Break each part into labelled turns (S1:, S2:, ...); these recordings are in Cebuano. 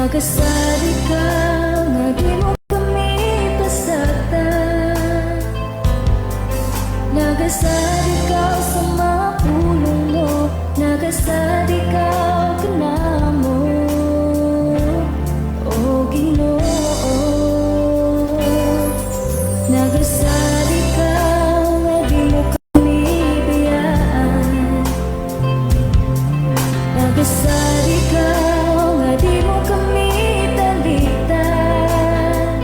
S1: Nagasad ikaw nga di mo kami pasagdan. Nagasad ikaw sa mga pulong mo. Nagasad ikaw kanamo, O Ginoo. Nagasad ikaw nga di mo kami biyaan. Nagasad ikaw nga di mo kami talikdan.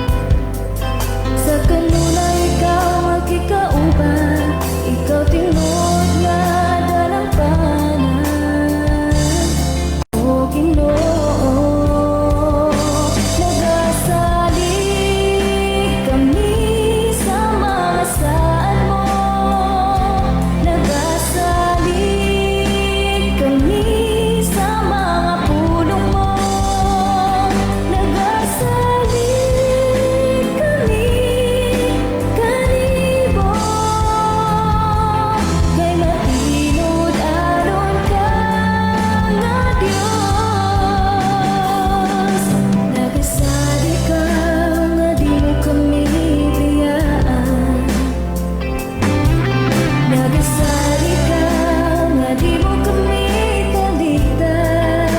S1: Sa kanunay ikaw magkikauban. Ikaw tinuod nga dalangpanan, O Ginoo. Nagasalig kami sa mga saad mo. Nagasalig kami sa mga pulong mo. Nagasalig kami kanimo kay matinud-anon ka nga Dios. Nagasad ikaw nga di mo kami biyaan. Nagasad ikaw nga di mo kami talikdan.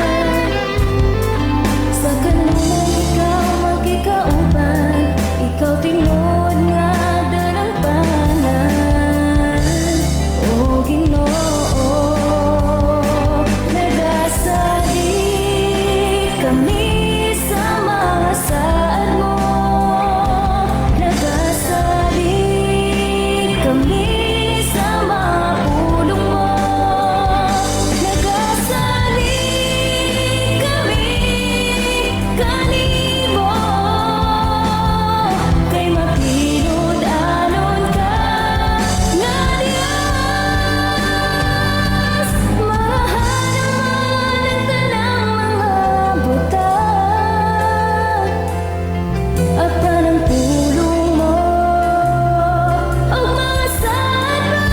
S1: Sa kanunay ikaw magkikauban. Ikaw tinuod nga dalangpanan, O Ginoo. Nagasalig kami sa mga saad mo. Nagasalig kami sa mga pulong mo. Nagasalig kami kanimo kay matinud-anon ka nga Dios. Mahal ang tanang mga butang apan ang pulong mo ug mga saad mo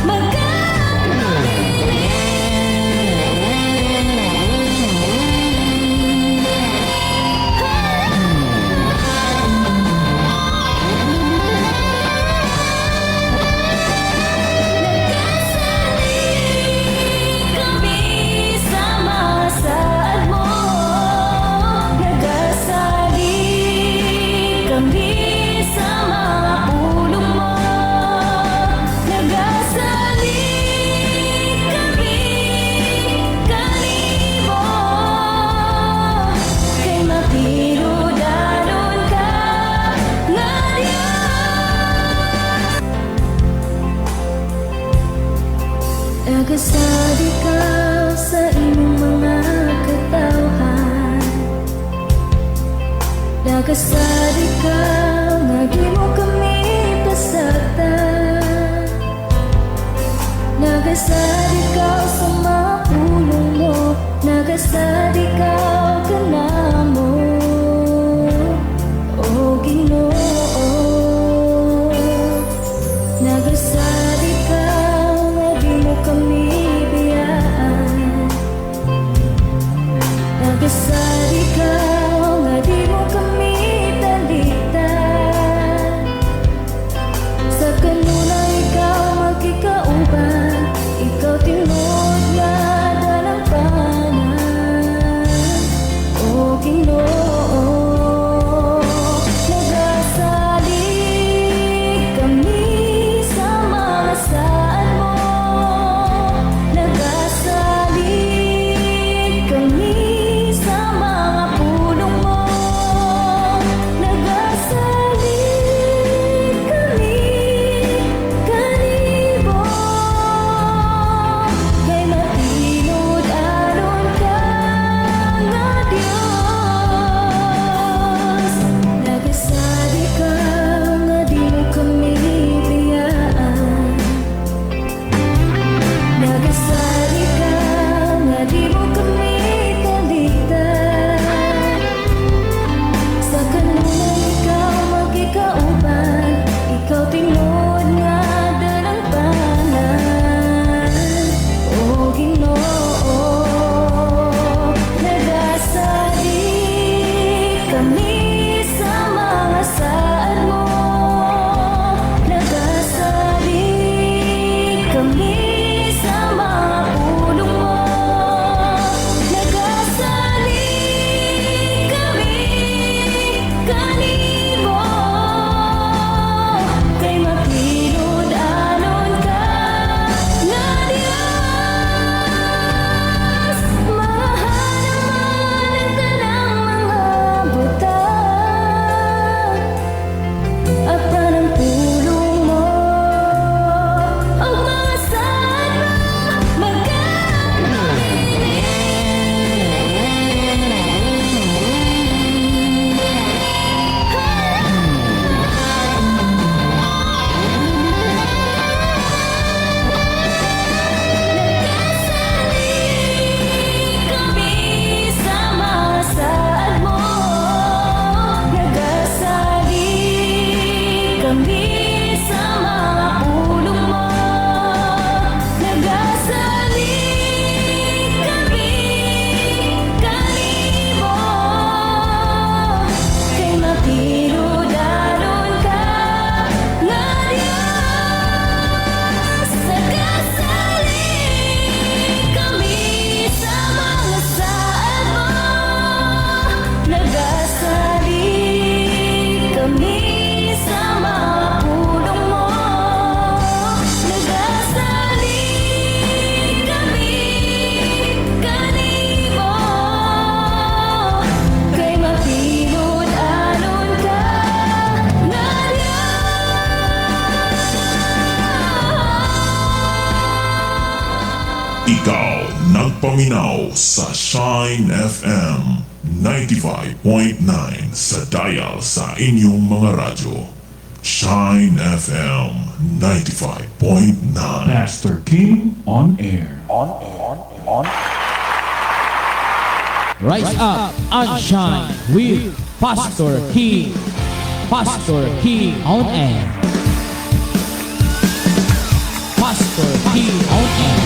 S1: magkabilin. Nagasalig kami sa mga saad mo. Nagasalig kami sa mga pulong mo. Nagasalig kami kanimo kay matinud-anon ka nga Dios. Nagasad ikaw sa imong mga katawhan. Nagasad ikaw nga di mo kami pasagdan. Nagasad ikaw sa mga pulong mo. Nagasad ikaw kanamo, O Ginoo. Nagasad ikaw nga di mo kami biyaan. Nagasad ikaw nga di mo kami talikdan. Sa kanunay ikaw magkikauban. Ikaw tinuod.
S2: Ikaw nagpaminaw sa Shine FM 95.9 sa dial sa inyong mga radyo. Shine FM 95.9.
S3: Pastor King on air.
S4: Rise up and shine with Pastor King. Pastor King on air. Pastor King on air.
S3: Pastor King on air.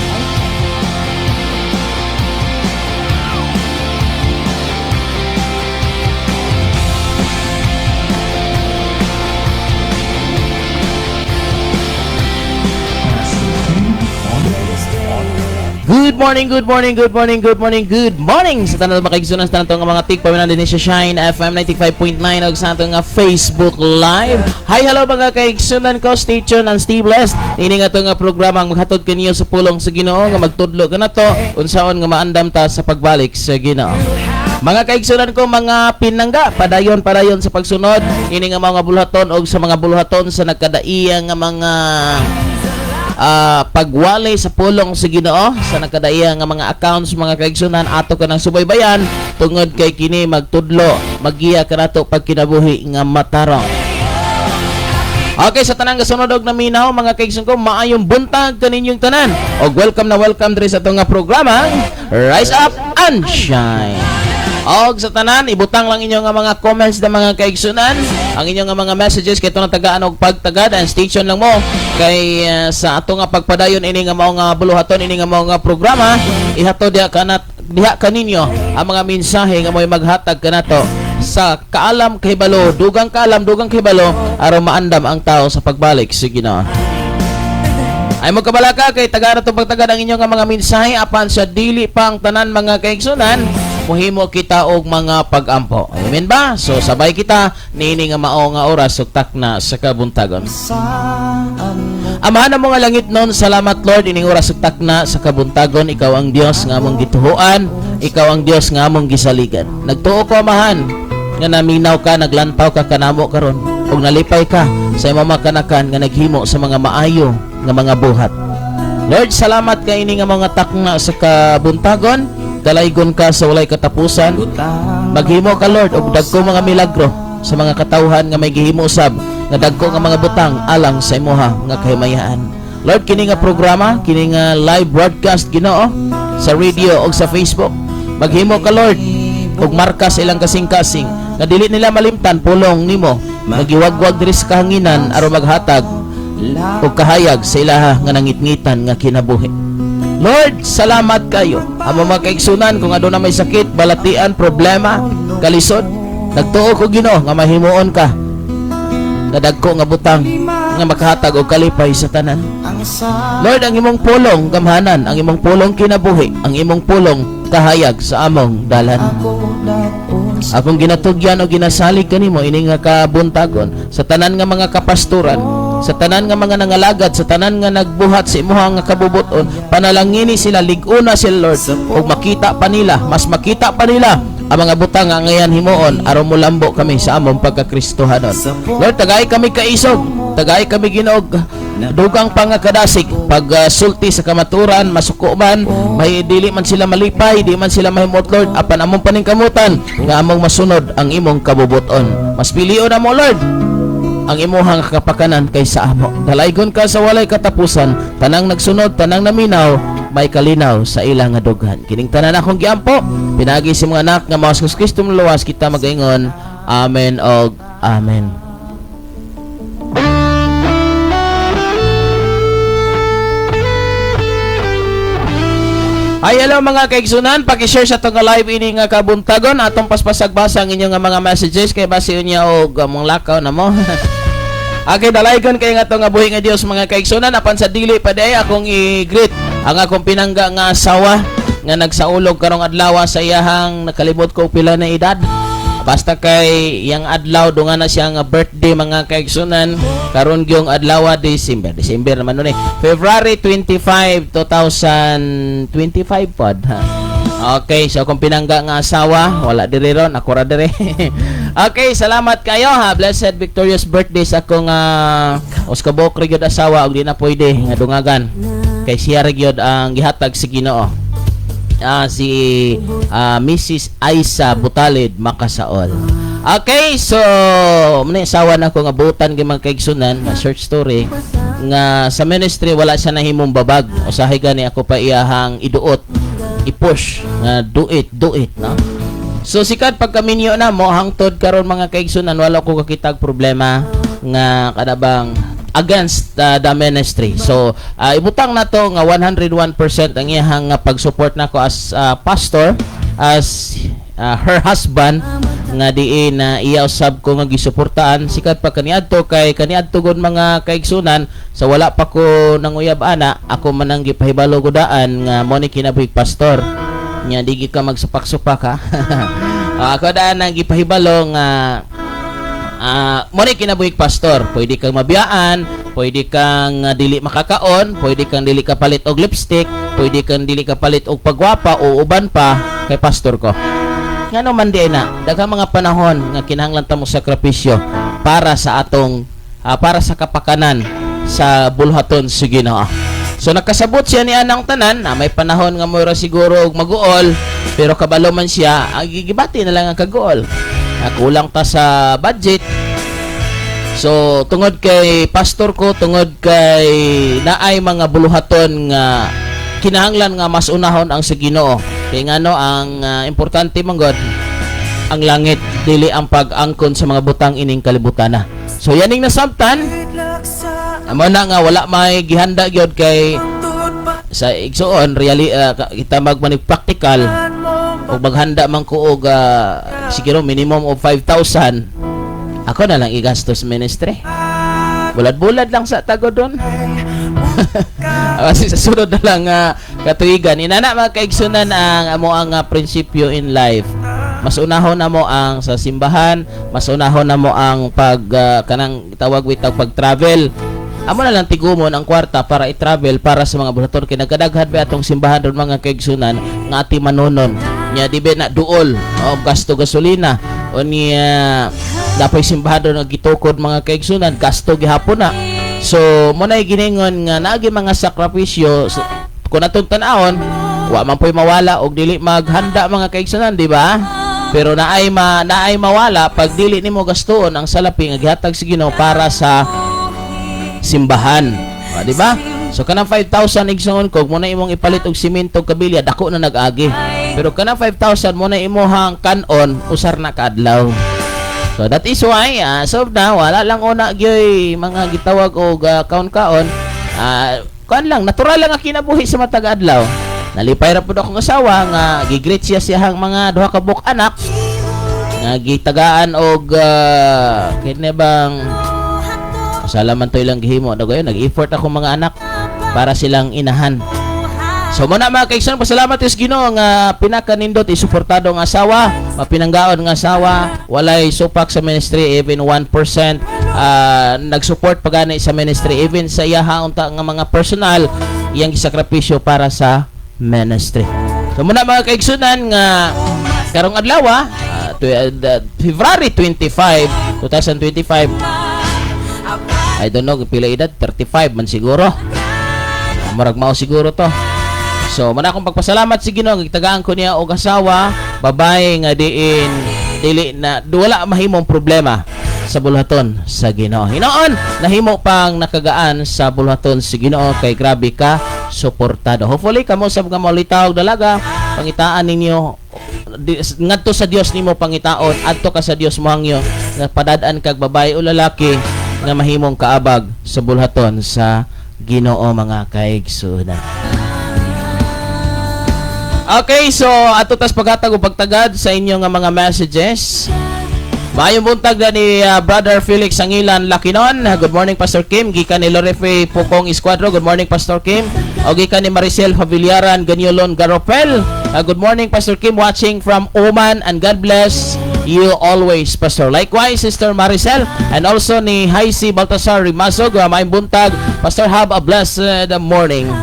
S5: Good morning, good morning, good morning, good morning, good morning sa tanan mga kaigsunan, sa tanan nga mga tigpaminaw dinhi sa Shine FM 95.9 ug sa atong nga Facebook Live. Hi, hello, mga kaigsunan ko, stay tuned and stay blessed. Ini nga atong nga programa ang maghatod kaniyo sa pulong sa Ginoo nga magtudlo kanato unsaon nga maandam ta sa pagbalik sa Ginoo. Mga kaigsunan ko, mga pinangga, padayon padayon sa pagsunod ini nga mga buluhaton og sa mga buluhaton sa nagkadaiya nga mga pagwali sa pulong sa Ginoo sa nagkadaiya nga mga accounts. Mga kaigsunan, ato ka ng subaybayan tungod kay kini magtudlo, magiya kanato pagkinabuhi nga matarong. Okay, sa tanang gasunod og naminaw, mga kaigsoon ko, maayong buntag kaninyong tanan. Og welcome na welcome diri sa atong nga programa, Rise Up and Shine. Og sa tanan, ibutang lang inyong nga mga comments na, mga kaigsunan, ang inyong nga mga messages kay na tagaan og pagtagad, and stay tuned lang mo kay sa ato nga pagpadayon ini nga mao nga buluhaton, ini nga mao nga programa, ihatod diha kanat diha kaninyo ang mga mensahe nga mo'y maghatag kanato sa kaalam, kahibalo, dugang kaalam, dugang kahibalo, aron maandam ang tao sa pagbalik sa Ginoo. Ay magkabalaka kay tagara itong pagtagad ang inyong nga mga mensahe, apan sa dili pa ang tanan, mga kaigsunan, muhimo kita og mga pag-ampo. Amen ba? So sabay kita niini nga mao nga oras ug takna sa kabuntagon. Amahan ng mga langit nun, salamat, Lord, ining oras ug takna sa kabuntagon, ikaw ang Dios nga among gituhuan, ikaw ang Dios nga among gisaligan. Nagtuo ko, Amahan, nga naminaw ka, naglantaw ka kanamo karon, ug nalipay ka sa imong mga kanakan nga naghimo sa mga maayo nga mga buhat. Lord, salamat kay ini nga mga takna sa kabuntagon, dalaygon ka sa walay katapusan. Maghimo ka, Lord, og dagko mga milagro sa mga katawhan nga may gihimo usab nga dagko nga mga butang alang sa imuha nga kahimayaan. Lord, kini nga programa, kini nga live broadcast, Ginoo, sa radio og sa Facebook. Maghimo ka, Lord, og marka sa ilang kasing-kasing nga dili nila malimtan pulong nimo magiwagwag diri sa kahanginan aron maghatag og kahayag sa ilaha nga nangitngitan nga kinabuhi. Lord, salamat kayo. Ang mga kaigsunan kung aduna may sakit, balatian, problema, kalisod, nagtuo ko, Ginoo, nga mahimuon ka nga dagko nga butang nga makahatag og kalipay sa tanan. Lord, ang imong pulong gamhanan, ang imong pulong kinabuhi, ang imong pulong kahayag sa among dalan. Akong ginatugyan o ginasalig kanimo ini nga kabuntagon sa tanan nga mga kapastoran, sa tanan nga mga nangalagad, sa tanan nga nagbuhat sa imuha nga kabubuton, panalangini sila, lig-una sila, Lord, ug makita pa nila, mas makita pa nila ang mga butang nga ngayan himuon aron molambo kami sa among pagkakristohanon. Lord, tagay kami kaisog, tagay kami, Ginoo, og dugang pangakadasig pag sulti sa kamaturan, masuko man, may dili man sila malipay, di man sila mahimot, Lord, apan among paningkamutan nga among masunod ang imong kabubuton. Mas pilion na mo, Lord, ang imuhang kapakanan kaysa amo. Dalaygon ka sa walay katapusan, tanang nagsunod, tanang naminaw, may kalinaw sa ilang nga dughan. Kining tanan akong giampo, pinagi sa mga anak nga mga Jesus Kristo luwas kita magaingon. Amen og amen. Ay, hello, mga kaigsunan, paki-share sa atong live ini nga kabuntagon, atong paspasagbasa ang inyong nga mga messages kay basi unya og mong lakaw na mo. Okay, dalaygon kay nga atong nga buhi nga Dios, mga kaigsunan, apan sa dili pa day akong i-greet ang akong pinangga nga asawa nga nagsaulog karong adlaw sa iyahang nakalimot ko pila na edad. Basta kay yang adlaw dunga na siya nga birthday, mga kaigsunan, karon gyung adlaw December. December naman nun eh. February 25, 2025 pod. Ha? Okay, so kung pinangga nga asawa, wala diri ron, ako ra diri. Okay, salamat kayo ha. Blessed victorious birthday sa akong Oscar Bokri gyud asawa ug di na pwede nga dungagan. Kay siya ra gyud ang gihatag sa Ginoo. Si Mrs. Aisa Butalid Makasaol. Okay, so muna asawa na ko nga butan gyud, mga kaigsunan, nga short story nga sa ministry wala siya nahimong babag. Usahay gani ako pa iyahang iduot, i-push nga do it, do it, no? So sikat pagkaminyo na mo hangtod karon, mga kaigsunan, wala ko kakitag problema nga kadabang against the ministry. So ibutang na to nga 101% ang iyahang nga pag-support nako as pastor, as her husband, nga diin na iya usab ko nga gisuportaan sikat pa kaniadto, kay kaniadto gud, mga kaigsunan, sa wala pa ko nanguyab ana, ako man ang gipahibalo ko daan nga mo ni kinabuhi pastor nya, di ka magsupak-supak ha. Ako daan ang gipahibalo nga mo ni kinabuhi pastor, pwede kang mabiyaan, pwede kang dili makakaon, pwede kang dili ka palit og lipstick, pwede kang dili ka palit og pagwapa o uban pa, kay pastor ko. Ngano man di na daghang mga panahon nga kinahanglan ta mo sakripisyo para sa kapakanan sa bulhaton sa Ginoo. So nakasabot siya ni anang tanan na may panahon nga mo ra siguro og maguol, pero kabalo man siya ang gigibati na lang ang kaguol. Kulang ta sa budget. So tungod kay pastor ko, tungod kay naay mga buluhaton nga kinahanglan nga mas unahon ang sa Ginoo. Kay ngano ang importante man god ang langit, dili ang pag-angkon sa mga butang ining kalibutan na. So yaning nasabtan amo na nga wala may gihanda gyud, kay sa igsuon really kita magmanig practical og maghanda man ko og siguro minimum of 5,000, ako na lang igastos ministry. Bulad-bulad lang sa tago doon. Kasi sa sunod na lang katuigan. Inana, mga kaigsunan, ang amo ang prinsipyo in life. Mas unahon na mo ang sa simbahan, mas unahon na mo ang pag kanang tawag witag pag-travel. Amo na lang tigumon ang kwarta para i-travel para sa mga bulaton, kay nagkadaghan ba atong simbahan doon, mga kaigsunan, nga ati manunon. Nya di ba na duol o gasto gasolina o niya dapat simbahan doon nga gitukod, mga kaigsunan, gasto gihapon na. So mo na giningon nga naagi mga sakripisyo. So, kung atong tan-awon, wa man po'y mawala og dili maghanda, mga kaigsunan, di ba? Pero naay mawala pag dili nimo gastuon ang salapi nga gihatag sa Ginoo para sa simbahan. O, di ba? So kanang 5,000, igsoon ko, mo na imong ipalit og simento ug kabilya, dako na nag-agi. Pero kanang 5,000 mo na imuhang kanon usar na kaadlaw. So that is why so na wala lang una gyoy mga gitawag og kaon-kaon. Kuan lang, natural lang ang kinabuhi sa matag adlaw. Nalipay ra pud akong asawa nga gigreet siya siyang mga duha ka buok anak nga gitagaan og kini bang salaman to ilang gihimo daw. Nag-effort ako mga anak para silang inahan. So muna, mga kaigsoon, pasalamat is Ginoo nga pinakanindot isuportado ang asawa, mapinanggaon nga asawa, walay supak sa ministry even 1%, nag-support pa gani sa ministry even sa iyaha unta nga mga personal iyang gisakripisyo para sa ministry. So muna, mga kaigsunan, nga karong adlaw February 25, 2025. I don't know pila edad, 35 man siguro. Murag mao siguro to. So, man akong pagpasalamat si Ginoo gitagaan ko niya og asawa, babae nga diin dili na wala mahimong problema sa bulhaton sa Ginoo. Hinoon, nahimo pang nakagaan sa bulhaton sa Ginoo kay grabe ka suportado. Hopefully kamo sa mga molitaw dalaga, pangitaan ninyo ngadto sa Dios nimo pangitaon, adto ka sa Dios mohangyo nga padad-an kag babae o lalaki nga mahimong kaabag sa bulhaton sa Ginoo, mga kaigsunan. Okay, so ato tas paghatag og pagtagad sa inyong nga mga messages. Maayong buntag na ni Brother Felix Angilan Lakinon. Good morning, Pastor Kim. Gikan ni Lorefe Pukong Esquadro. Good morning, Pastor Kim. O gikan ni Maricel Favillaran Ganyolon Garopel. Good morning, Pastor Kim, watching from Oman, and God bless you always, Pastor. Likewise, Sister Maricel, and also ni Haisi Baltasar Rimasog. Maayong buntag, Pastor, have a blessed morning.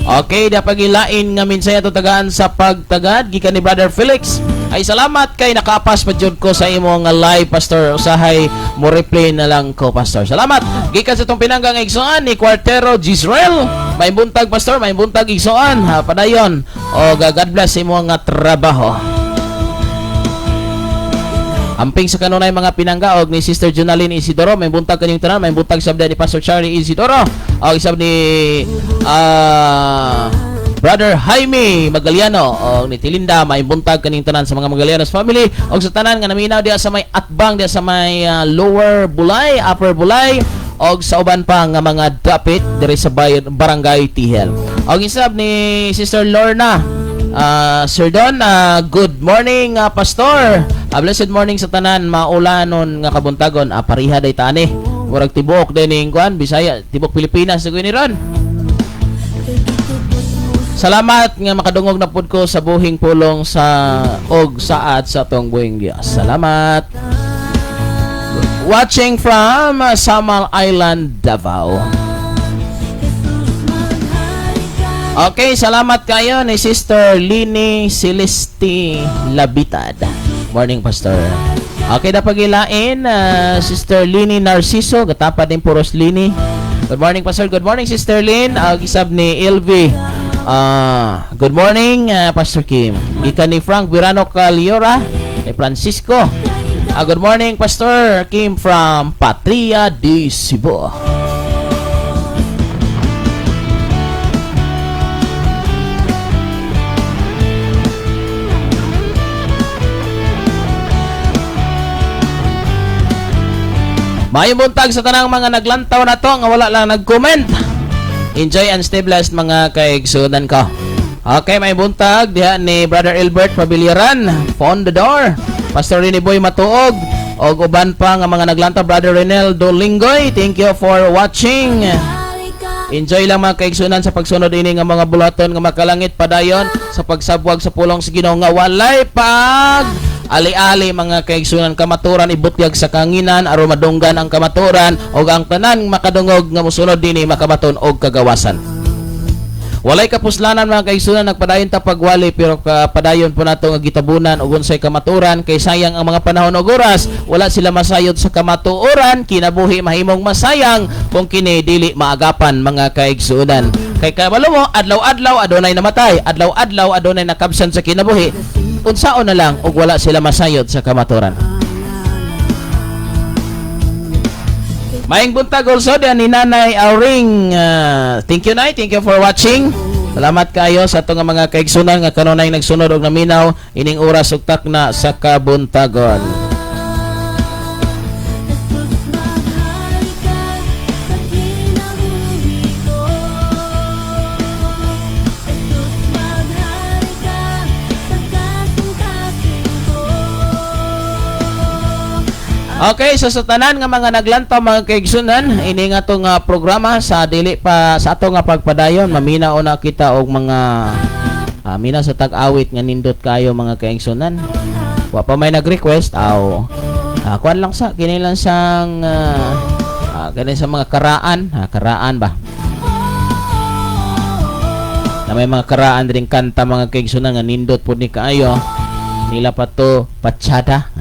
S5: Okay, dapagilain nga minsay ato tagaan sa pagtagad gikan ni Brother Felix. Ay salamat kay nakaapas pa jud ko sa imo nga live, Pastor. Usahay mo replay na lang ko, Pastor. Salamat. Gikan sa itong pinanggang igsoon ni Cuartero Gisrael. May buntag, Pastor, may buntag, igsoon. Ha, padayon. O God bless sa imong nga trabaho. Amping sa kanunay mga pinangga og ni Sister Junaline Isidoro, may buntag kanyang tanan, may buntag sab ni Pastor Charlie Isidoro, og isab ni Brother Jaime Magaliano og ni Tilinda, may buntag kaning tanan sa mga Magalianos family og sa tanan nga naminaw diha sa may atbang diha sa may Lower Bulay, Upper Bulay og sa uban pa nga mga dapit diri sa bayan Barangay Tihel. Og isab ni Sister Lorna. Sir Don, good morning, Pastor. Blessed morning sa tanan, maulanon nga kabuntagon, pariha day tani. Murag tibuok din ning kuan, Bisaya, tibuok Pilipinas sa ni ron. Salamat nga makadungog na pud ko sa buhing pulong sa og saad sa atong buhing Dios. Salamat. Watching from Samal Island, Davao. Okay, salamat kayo ni Sister Lini Celeste Labitad. Morning, Pastor. Okay, dapagilain, Sister Lini Narciso, gatapad din puros Lini. Good morning, Pastor. Good morning, Sister Lynn. Isab ni LV. Good morning, Pastor Kim. Gikan ni Frank Virano Caliora, ni Francisco. Good morning, Pastor Kim from Patria de Cebu. Maayong buntag sa tanang mga naglantaw na to nga wala lang nag-comment. Enjoy and stay blessed, mga kaigsunan ko. Okay, may buntag diha ni Brother Elbert Pabiliaran, Fondador, Pastor Rene Boy Matuog, og uban pa nga mga naglantaw, Brother Renel Dolingoy. Thank you for watching. Enjoy lang, mga kaigsunan, sa pagsunod ini nga mga bulaton nga makalangit padayon sa pagsabwag sa pulong sa Ginoo nga walay pag ali-ali, mga kaigsunan. Kamaturan ibutyag sa kanginan aron madunggan ang kamaturan ug ang tanan makadungog nga mosunod dinhi makabaton og kagawasan. Walay kapuslanan, mga kaigsunan, nagpadayon ta pagwali, pero padayon po nato nga gitabunan og unsay kamaturan kay sayang ang mga panahon ug oras. Wala sila masayod sa kamatuoran, kinabuhi mahimong masayang kung kini dili maagapan, mga kaigsunan. Kay kabalo mo, adlaw-adlaw adunay namatay, adlaw-adlaw adunay nakabsan sa kinabuhi. Unsaon na lang og wala sila masayod sa kamatuoran? Maayong buntag also diyan ni Nanay Auring. Thank you, Nay. Thank you for watching. Salamat kayo sa atong mga kaigsunan nga kanunay nagsunod og naminaw ining oras ug takna sa kabuntagon.
S1: Jesus, maghari ka sa kinabuhi ko. Jesus, maghari ka sa kasing-kasing ko.
S5: Okay, so sa tanan nga mga naglantaw, mga kaigsunan, ini nga atong programa sa dili pa sa ato nga pagpadayon, maminaw na kita og mga mina sa tag-awit nga nindot kayo, mga kaigsunan. Wa pa may nag-request aw kuan lang sa kini lang sang kini sa mga karaan, ha, karaan ba? Na may mga karaan ring kanta, mga kaigsunan, nga nindot pud ni kaayo nila pa to patsada.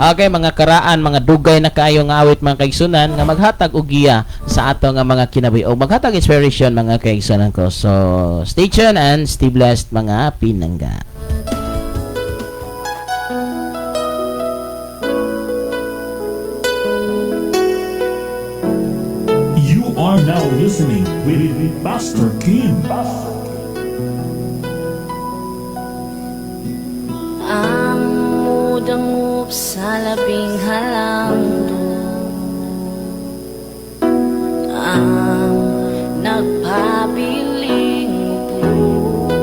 S5: Okay, mga karaan, mga dugay na kaayo nga awit, mga kaigsunan, nga maghatag og giya sa ato nga mga kinabuhi o maghatag inspiration, mga kaigsunan ko. So, stay tuned and stay blessed, mga pinangga.
S3: You are now listening with Pastor Kim.
S1: Ang mudangup sa labing halangdon, ang nagpabiling ubos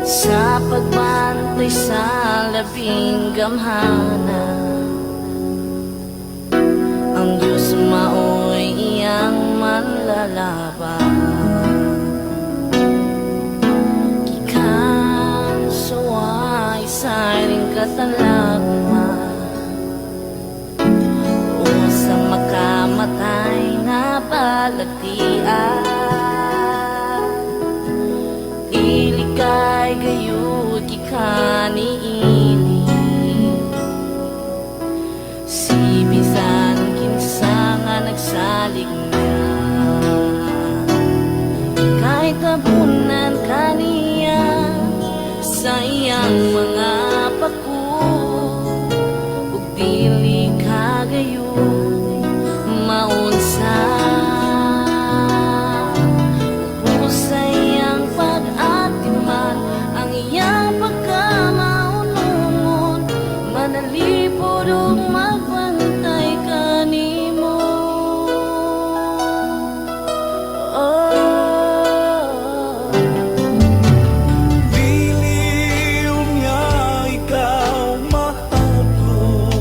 S1: sa pagbantay sa labing gamhana. Ang Diyos mao'y iyang manlalaban. Gikan sa way sa ring katalagman o sa makamatay nga balatian. Dili kay gayud gikan niini si bisan kinsa nga nagsalig niya. iyang mga pako ug dili ka gayon maunsa. Ubos sa iyang pag-atiman ang iyang pagkamaunungon, manalipod ug magbantay kanimo. Oh.
S6: Dili niya ikaw mahadlok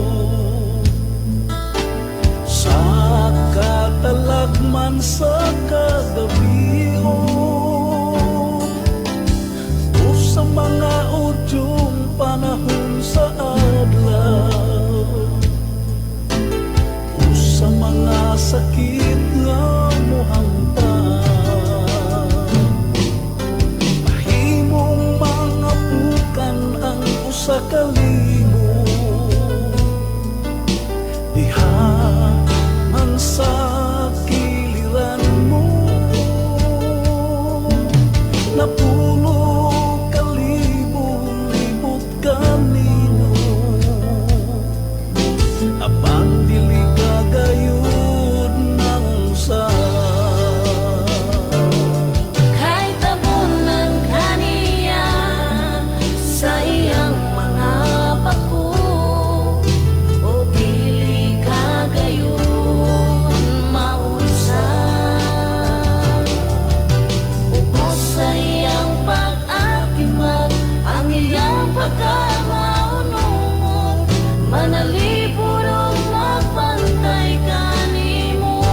S6: sa katalagman sa kagabion o sa mga udyong panahon sa adlaw o sa mga sakit nga mohamtang. Mahimong mga pukan ang usa ka libo diha man sa kiliran mo, napulo ka libo libot kanino, apan dili ka gayud naunsa.
S1: Kay tabunan kaniya sa iyang mga pako o dili ka gayon maunsa. Ubos sa iyang pag-atiman ang iyang pagkamaunungon, manalipod ug magbantay kanimo.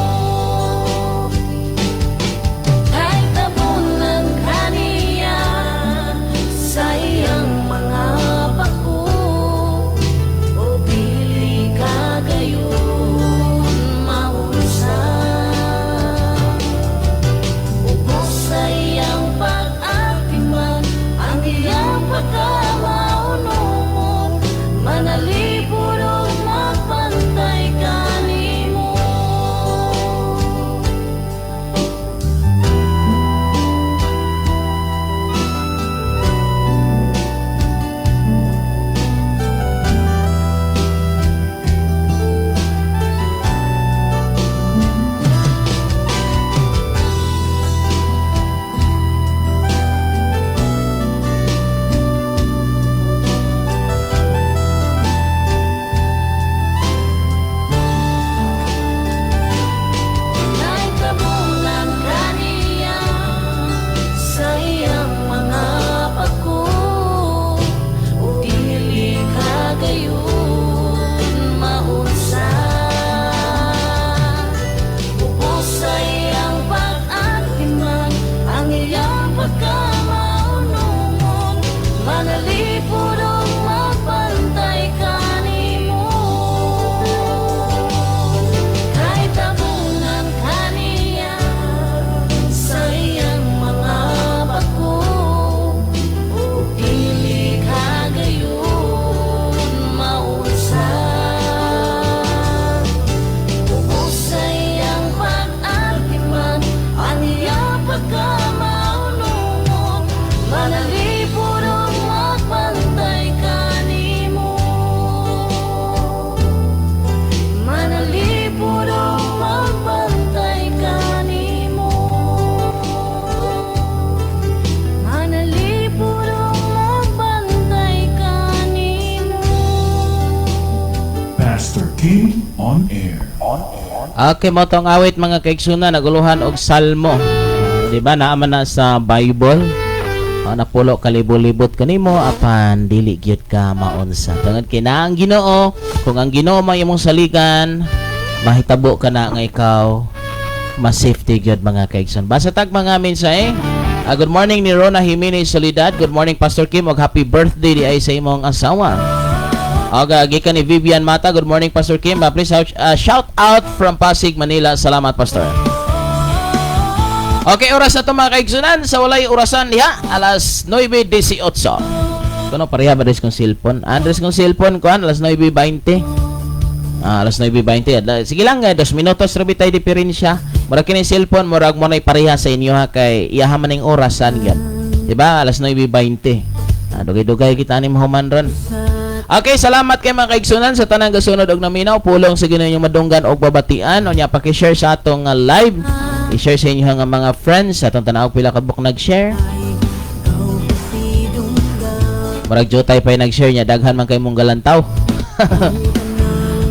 S1: Kay tabunan kaniya sa iyang mga pako o dili ka gayon maunsa. Ubos sa iyang pag-atiman ang iyang pagkamaunungon, manalipod ug magbantay kanimo. Kay tabunan kaniya sa iyang mga pako o dili ka gayon maunsa. Ubos sa iyang pag-atiman ang iyang pagkamaunungon, manalipod ug magbantay kanimo. Kay tabunan kaniya sa iyang mga pako o dili ka gayon maunsa. Ubos sa iyang pag-atiman ang iyang pagkamaunungon, manalipod ug magbantay kanimo. Manalipod ug magbantay kanimo. Manalipod ug magbantay kanimo.
S3: Pastor King on air.
S5: Okay, mao tong awit, mga kaigsunan, naguluhan og salmo. Di ba naa man na sa Bible? Napulo kalibo-libot kanimo apan dili gyud ka maunsa. Tungod kay naa ang Ginoo, kung ang Ginoo may imong saligan, mahitabo ka na nga ikaw mas safety gyud, mga kaigsoon. Basa tag mga mensahe. Good morning ni Rona Jimenez Solidad. Good morning, Pastor Kim, ug happy birthday di ay sa imong asawa. Aga, gikan ni Vivian Mata. Good morning, Pastor Kim. Please shout out from Pasig, Manila. Salamat, Pastor. Okay, oras na ito, mga kaigsunan. Sa walay orasan diha, alas 9:18. Kuno pareha ba kong cellphone? Andres kong cellphone kuan alas 9:20. Alas 9:20. Sige lang, 2 minutos ra bitay diferensya. Murag kini cellphone, murag mo na pareha sa inyo ha, kay iyaha man ning orasan gyud. Diba? Alas 9:20. Ah, dugay-dugay kita ni mahuman ron. Okay, salamat kay mga kaigsunan sa tanang gasunod og naminaw. Pulong sa Ginoo inyong madunggan og babatian. Unya paki-share sa atong live. I-share sa inyong nga mga friends sa atong tan-aw pila ka buok nag-share. Murag jutay pa yung nag-share niya, daghan man kay mong galantaw.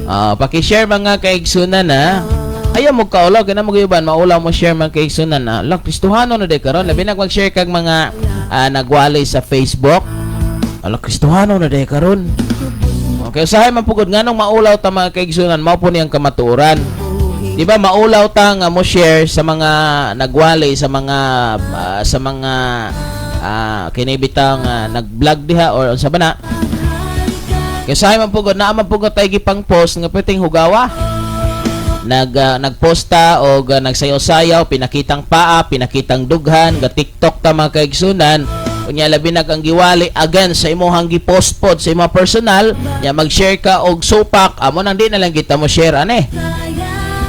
S5: Ah, paki-share, mga kaigsunan, ha. Ayaw mo kaulaw kay na mo giuban maulaw mo share, mga kaigsunan, ha. Lang Kristohano na day karon, labi na mag-share kag mga nagwali sa Facebook. Ala, Kristohano na day karon. Okay, usahay man pugod nganong maulaw ta, mga kaigsunan, mao po niyang kamatuoran. Di ba maulaw ta nga mo share sa mga nagwali sa mga kini bitang nag-vlog diha or unsa ba na? Kay usahay man pugod naa man pugod tay gipang post nga pwedeng hugawa. Nagposta og nagsayaw-sayaw, pinakitang paa, pinakitang dughan, ga TikTok ta, mga kaigsunan. Unya labi nag ang giwali against sa imong gi-post pod sa imong personal, nya mag-share ka og supak, amo nang di na lang kita mo share ane.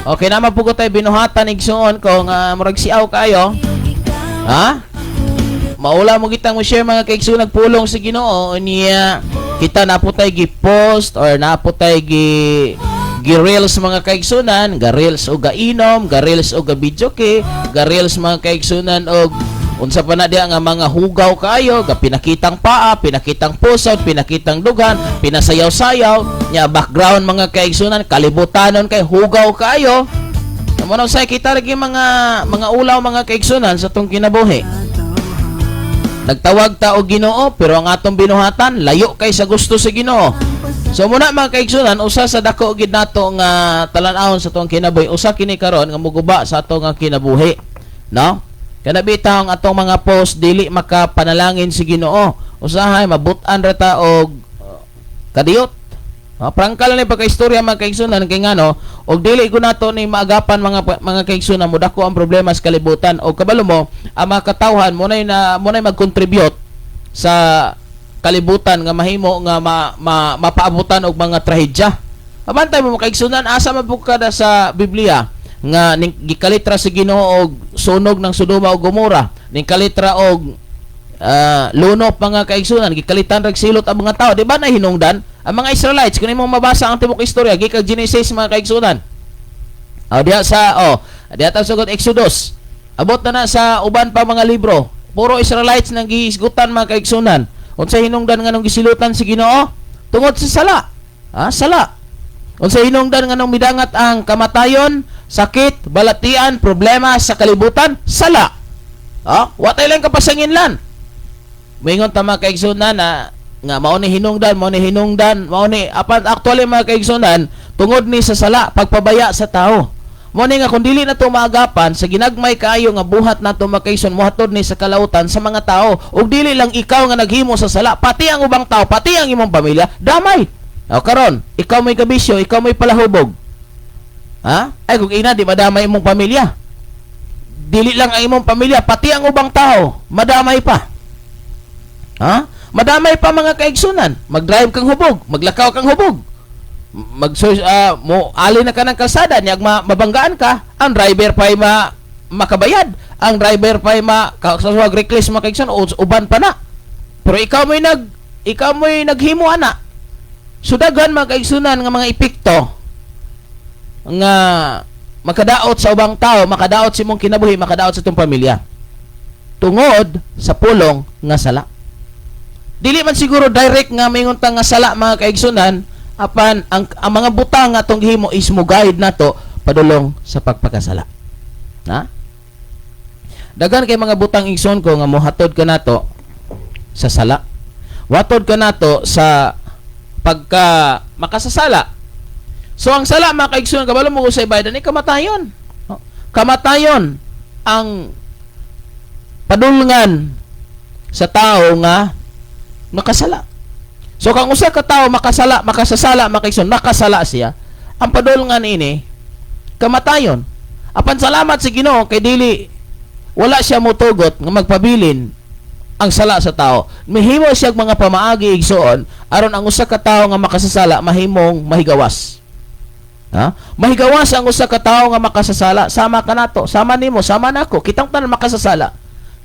S5: Okay naman po ko tayo binuhatan, igsuon ko, nga murag siaw kayo. Ha? Maula mo kitang mo share, mga kaigsuon, nagpulong sa Ginoo niya kita na po tayo gi-post or na po tayo gi reels, mga kaigsunan, ga reels o ga inom, ga reels o ga videoke, ga reels, mga kaigsunan, og unsa pa na diha nga mga hugaw kayo, ga pinakitang paa, pinakitang pusod, pinakitang dughan, pinasayaw-sayaw, nya background, mga kaigsunan, kalibutanon kay hugaw kayo. Amo na say kita lagi mga ulaw, mga kaigsunan, sa tong kinabuhi. Nagtawag ta og Ginoo pero ang atong binuhatan layo kay sa gusto sa Ginoo. So muna, mga kaigsunan, usa sa dako gid nato nga talan-awon sa atong kinabuhi, usa kini karon nga muguba sa atong nga kinabuhi. No? Kana bitaw ang atong mga post dili makapanalangin si Ginoo. Usahay mabut-an ra ta og kadiyot. Ah, prangka lang ni pagka-istorya, mga kaigsunan, kay ngano og dili ko nato ni maagapan, mga kaigsunan, mo dako ang problema sa kalibutan og kabalo mo ang mga katawhan mo nay mag-contribute sa kalibutan nga mahimo nga ma, ma, mapaabutan og mga trahedya. Abantay mo, mga kaigsunan, asa man pud kada sa Biblia nga ning gikalitra sa Ginoo og sunog ng Sodoma ug Gomora, ning kalitra og lunop, mga kaigsunan, gikalitan rag silot ang mga tao, di ba na hinungdan? Ang mga Israelites, kung imong mabasa ang tibok istorya, gikan Genesis, mga kaigsunan. Oh, diha sa oh, diha ta sugod Exodus. Abot na na sa uban pa mga libro. Puro Israelites nang gihisgutan, mga kaigsunan. Unsa hinungdan nga nung gisilutan si Ginoo? Tungod sa sala. Ah, sala. Unsa hinungdan nga nung midangat ang kamatayon, sakit, balatian, problema sa kalibutan? Sala. Ah, wa tay lang kapasanginlan. Moingon ta, mga kaigsunan, na nga mao ni hinungdan, mao ni hinungdan, mao ni apan actually, mga kaigsunan, tungod ni sa sala, pagpabaya sa tao. Mao ni nga kung dili na to maagapan sa ginagmay kaayo nga buhat nato, mga kaigsoon, mohatod ni sa kalautan sa mga tao. Ug dili lang ikaw nga naghimo sa sala, pati ang ubang tao, pati ang imong pamilya, damay. O karon, ikaw may kabisyo, ikaw may palahubog. Ha? Ay kung ina di madamay imong pamilya. Dili lang ang imong pamilya, pati ang ubang tao, madamay pa. Ha? Madamay pa, mga kaigsunan. Mag-drive kang hubog, maglakaw kang hubog. Mag mo ali na ka ng kalsada, niyag mabanggaan ka, ang driver pa'y makabayad. Ang driver pa'y ma sa reckless, mga kaigsunan, uban pa na. Pero ikaw mo'y naghimo ana. So daghan, mga kaigsunan, nga mga epekto nga makadaot sa ubang tao, makadaot sa imong kinabuhi, makadaot sa itong pamilya. Tungod sa pulong nga sala. Dili man siguro direct nga maingon ta nga sala, mga kaigsunan, apan ang mga butang nga atong gihimo is mo guide nato padulong sa pagpakasala. Na? Daghan kay mga butang, igsoon ko, nga mohatod ka nato sa sala. Watod ka nato sa pagka makasasala. So ang sala, mga kaigsunan, kabalo mo sa ibaydan ni kamatayon. No? Kamatayon ang padulngan sa tao nga makasala. So kung usa ka tawo makasala, makasasala, makaigsoon, makasala siya, ang padulngan ini kamatayon. Apan salamat sa Ginoo kay dili wala siya motugot nga magpabilin ang sala sa tao. Mihimo siya og mga pamaagi, igsoon, aron ang usa ka tawo nga makasasala mahimong mahigawas. Ha? Mahigawas ang usa ka tawo nga makasasala, sama ka nato, sama nimo, sama nako, kitang tanan makasasala.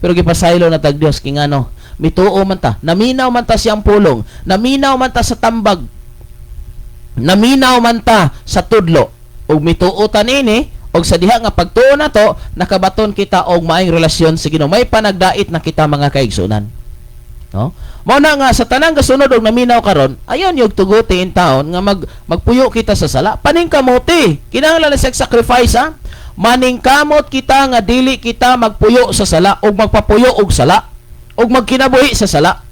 S5: Pero gipasaylo na tag Dios kay ngano, Mituo man ta, naminaw man ta siyang pulong, naminaw man ta sa tambag, naminaw man ta sa tudlo, ug mituo ta nini, og sa diha nga pagtuo nato, nakabaton kita og maayong relasyon sa Ginoo. May panagdait na kita, mga kaigsunan, no? Mao na nga sa tanang gasunod og naminaw karon, ayon yung tuguti in taon nga magpuyo kita sa sala. Paningkamuti. Kinahanglan na sa sacrifice, ha. Maningkamot kita nga dili kita magpuyo sa sala og magpapuyo og sala og magkinabuhi sa sala.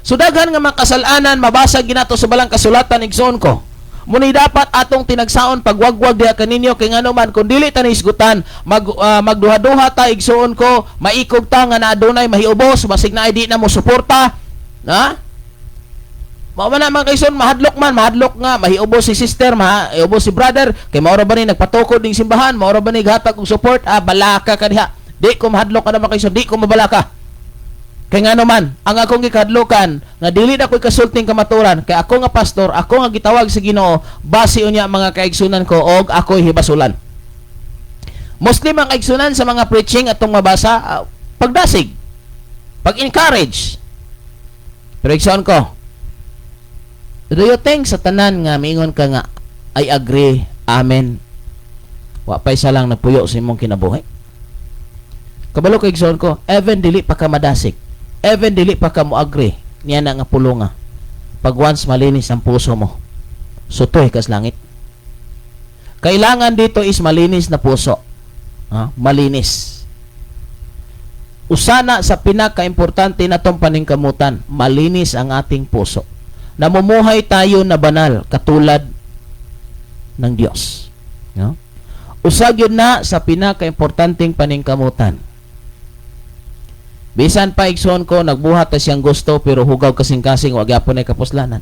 S5: So daghan nga mga kasalanan mabasa ginato sa balang kasulatan, igsoon ko. Muni dapat atong tinagsaon pagwagwag diha kaninyo, kay ngano man, kung dili ta nahisgutan, magduha-duha ta, igsuon ko, maikog ta nga naadunay mahiubos, basig na di na mo suporta na. Mao man na, mga kaigsoon, mahadlok man, mahadlok nga mahiubos si sister, mahiubos si brother, kay mao ra ba ni nagpatukod ning simbahan, mao ra ba ni gatag og support? Ah, balaka ka diha. Di ko mahadlok ka na, mga kaigsoon, di ko mabalaka. Kay ngano man, ang akong gikadlukan nga dili na ko'y kasulting kamaturan, kay ako nga pastor, ako nga gitawag sa Ginoo, base unya, mga kaigsunan ko, og ako'y hibasulan. Muslim ang kaigsunan sa mga preaching atong mabasa, pagdasig, pag-encourage. Pero igsoon ko, do you think sa tanan nga miingon ka nga "I agree, amen," wa pa isa lang nagpuyo sa imong kinabuhi? Kabalo kay, igsoon ko, even dili pa ka madasig, even dili pa ka mo agree niya na nga pulunga, pag once malinis ang puso mo, sutoy kas langit. Kailangan dito is malinis na puso. Ha? Malinis. Usana sa pinaka-importante na tong paningkamutan, malinis ang ating puso. Namumuhay tayo na banal katulad ng Diyos. No? Usa gyud na sa pinaka-importanteng paningkamutan. Bisan pa, igsoon ko, nagbuhat ta siyang gusto pero hugaw kasing-kasing, wa gyapon ay kapuslanan.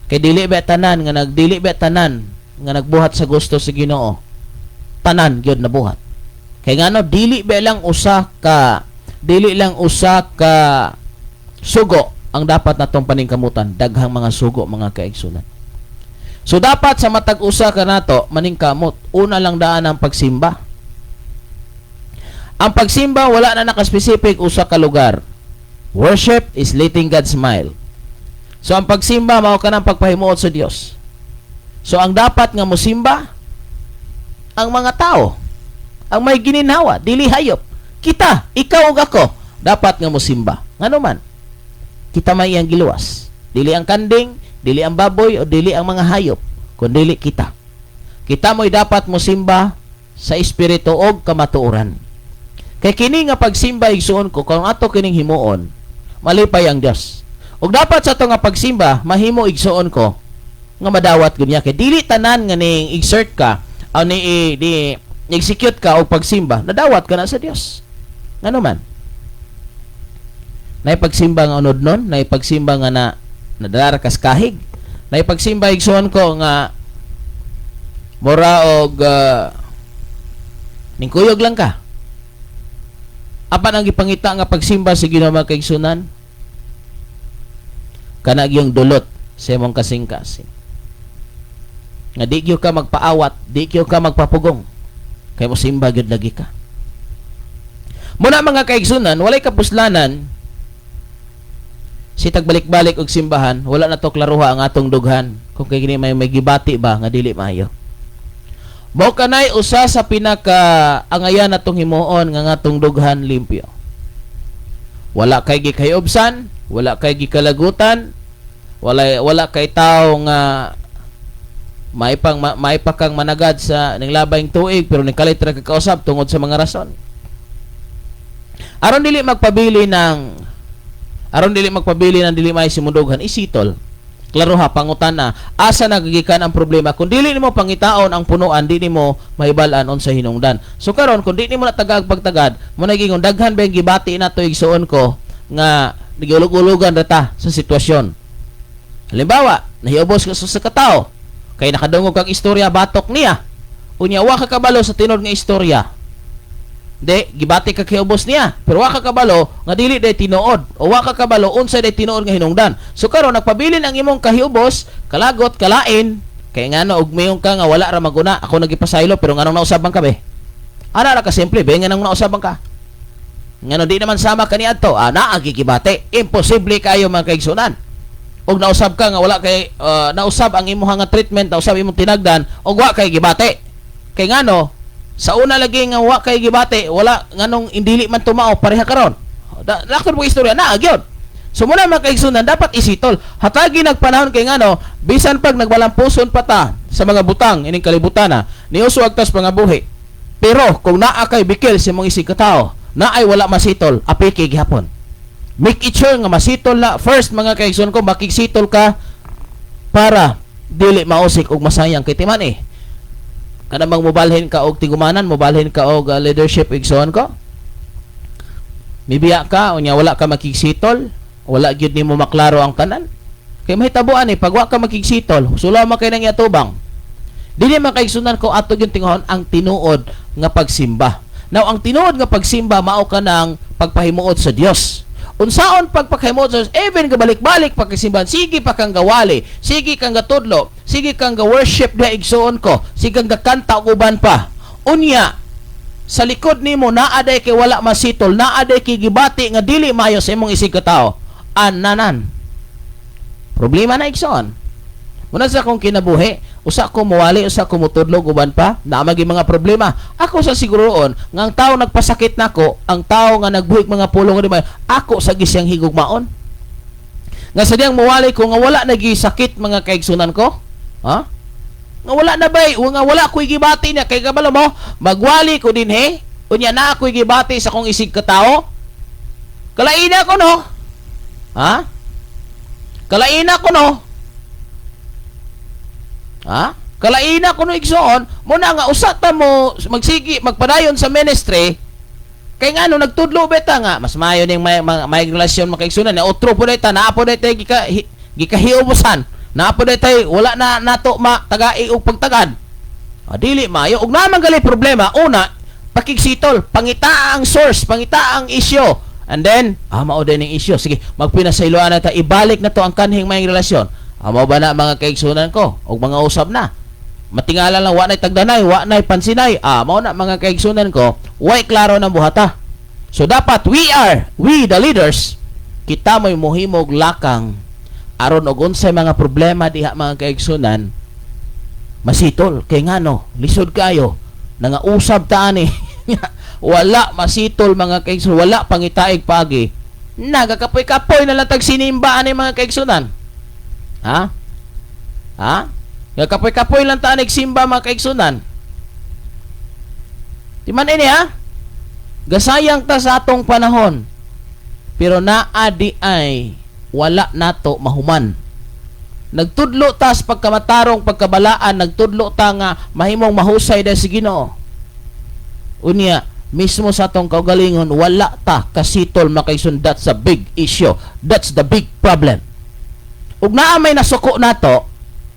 S5: Kay dili ba tanan nga nagbuhat sa gusto sa Ginoo, tanan gyud nabuhat. Kay ngano, dili lang usa ka sugo ang dapat natong paningkamutan, daghang mga sugo, mga kaigsunan. So dapat sa matag usa ka nato maningkamot, una lang daan ang pagsimba. Ang pagsimba, wala na nakaspesifik usa ka lugar. Worship is letting God smile. So ang pagsimba mao kanang pagpahimuot sa Dios. So ang dapat nga mosimba ang mga tao, ang may gininhawa, dili hayop. Kita, ikaw ug ako, dapat nga mosimba. Ngano man? Kita may iyang giluwas. Dili ang kanding, dili ang baboy o dili ang mga hayop, kundi kita. Kita mo'y dapat mosimba sa espiritu og kamatuoran. Kay kini nga pagsimba, igsuon ko, kung ato kining himuon, malipay ang Dios. Ug dapat sa ato nga pagsimba, mahimo, igsuon ko, nga madawat gud niya, kay dili tanan nga ning exert ka o ni di execute ka og pagsimba, nadawat ka na sa Dios. Ngano man? Naay pagsimba nga unod nun, naay pagsimba nga na nadara kas kahig. Naay pagsimba, igsuon ko, nga mura og ningkuyog lang ka. Apan ang gipangita nga pagsimba sa Ginoo, mga kaigsunan, kana gyung dulot sa imong kasing-kasing. Nga di gyud ka magpaawat, di gyud ka magpapugong. Kay mosimba gyud lagi ka. Muna, mga kaigsunan, walay kapuslanan si tagbalik-balik og simbahan, wala na to klaruha ang atong dughan kung kay kini may gibati ba nga dili maayo. Mao kanay usa sa pinaka angayan natong himuon nga ngatong dughan limpyo. Wala kay gikayobsan, wala kay gikalagutan, wala kay tao nga maipakang managad sa ning labayng tuig pero ning kalit ra kakausap tungod sa mga rason. Aron dili magpabili ng dili may simundughan, isitol. Klaro ha, pangutana, asa nagagikan ang problema? Kung dili nimo pangitaon ang punuan, di nimo mahibal-an unsa hinungdan. So karon, kung di nimo natagag pagtagad, mo naging daghan ba yung gibati na to, igsuon ko, nga nagulog-ulugan ra ta sa sitwasyon. Halimbawa, nahiubos ka sa katao, kay nakadungog kag istorya batok niya. Unya wa ka kabalo sa tinuod nga istorya. Di, gibati ka kiubos niya. Pero wa ka kabalo nga dili day tinuod o wa ka kabalo unsa day tinuod nga hinungdan. So karon nagpabilin ang imong kahiubos, kalagot, kalain, kay ngano og mayon ka nga wala ra maguna, ako nagipasaylo, pero nganong nausaban ka be? Ana ra ka simple, be, nganong nausaban ka? Ngano di naman sama kaniadto? Ah, naa gibati. Imposible kayo, mga kaigsunan. Og nausab ka nga wala kay nausab ang imuha nga treatment, nausab imong tinagdan og wa kay gibati. Kay ngano sa una lagi nga wa kay gibati, wala nganong indili man tumao pareha karon. Lakton mo istorya na gyud. So muna, mga kaigsunan, dapat isitol. Hatagi nagpanahon kay ngano bisan pag nagbalampuson pa ta sa mga butang ining kalibutan na niuso agtas pangabuhi. Pero kung naa kay bikil sa imong isig katao, naay wala masitol, apiki gihapon. Make it sure nga masitol na first, mga kaigsoon ko, makigsitol ka para dili mausik og masayang kay timan eh. Kanang mobalhin ka og tigumanan, mobalhin ka og leadership, igsoon ko. Mibiya ka, unya wala ka makigsitol, wala gyud nimo maklaro ang tanan. Kay mahitabuan eh, pag wa ka makigsitol, sulaw man kay nang yatubang. Dili man, kaigsunan ko, ato gyud tingohon ang tinuod nga pagsimba. Now, ang tinuod nga pagsimba mao ka ng pagpahimuot sa Dios. Unsaon pagpahimuot sa Dios? Even gabalik-balik pagkasimbahan, sige pa kang gawali, sige kang gatudlo, sige kang ga-worship diha, igsuon ko, sige kang gakanta og uban pa. Unya, sa likod nimo naa day kay wala masitol, naa day kay gibati nga dili maayo sa imong isig katao. Ananan. Problema na, igsoon. Muna sa akong kinabuhi, usa ko muwali, usa ko mutudlog uban pa, naa magi mga problema. Ako sa siguroon nga ang tao nagpasakit nako, ang tao nga nagbuhig mga pulong nga di maayo, ako sa gisiyang higugmaon. Nga sa diyang muwali ko nga wala nagi sakit, mga kaigsunan ko. Ha? Nga wala na bay, nga wala ko'y gibati niya kay kabalo mo, magwali ko dinhi, unya na ako'y gibati sa akong isig katao. Kalaina ko no. Ha? Kalaina ko no. Ha? Kalaina ko no, igsoon, muna nga usa ta mo magsigi magpadayon sa ministry kay ngano nagtudlo beta nga mas maayo ning may relasyon makaigsunan na otro po ta naa po tay gikahiubusan, naa po tay wala na nato ma tagai og pagtagad. Ah, dili maayo og naman gali problema. Una, pakigsitol, pangita ang source, pangita ang issue, and then mao din ang issue, sige, magpinasayloan na ta, ibalik na to ang kanhing may relasyon. Mao ba na, mga kaigsunan ko, og mga usab na matingala lang, wa nay tagdanay, wa nay pansinay. Mao na, mga kaigsunan ko, way klaro ng buhata. So dapat we the leaders, kita mo'y muhimog lakang aron og unsay mga problema diha, mga kaigsunan, masitol. Kay ngano lisod kayo nangausab ta ani, wala masitol, mga kaigsunan, wala pangitaig pagi, nagakapoy-kapoy na lang tag sinimba ani, mga kaigsunan. Ha, ha? Nagkapoy-kapoy lang ta nagsimba, mga kaigsunan. Di man ini ha? Gasayang ta sa atong panahon. Pero naa di ay wala nato mahuman. Nagtudlo ta sa pagkamatarong, pagkabalaan, nagtudlo ta nga mahimong mahusay dahil sa Ginoo. Unya, mismo sa atong kaugalingon, wala ta kasitol makaigsoon. That's a big issue. That's the big problem. Ug naa may nasuko nato,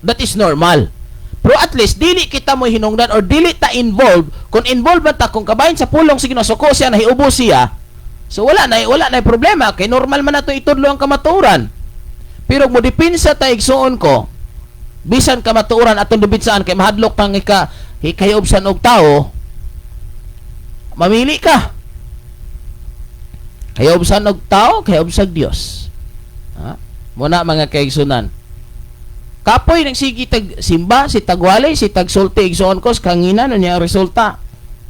S5: that is normal. Pero at least dili kita mo hinungdan or dili ta involved. Kung involved man ta, kung kabahin sa pulong sige nasuko siya, nahiubo siya. So wala na problema kay normal man nato itudlo ang kamatuoran. Pero mo depensa ta, igsuon ko, bisan kamatuoran atong depensahan kay mahadlok pang ika hikahiubsan og tao, mamili ka. Kahiubsan og tao, kahiubsag Dios. Ha? Muna, mga kaigsunan. Kapoy nang sige tag simba, si tagwali, si tagsulti, igsuon ko, sa kanginan niya ang resulta.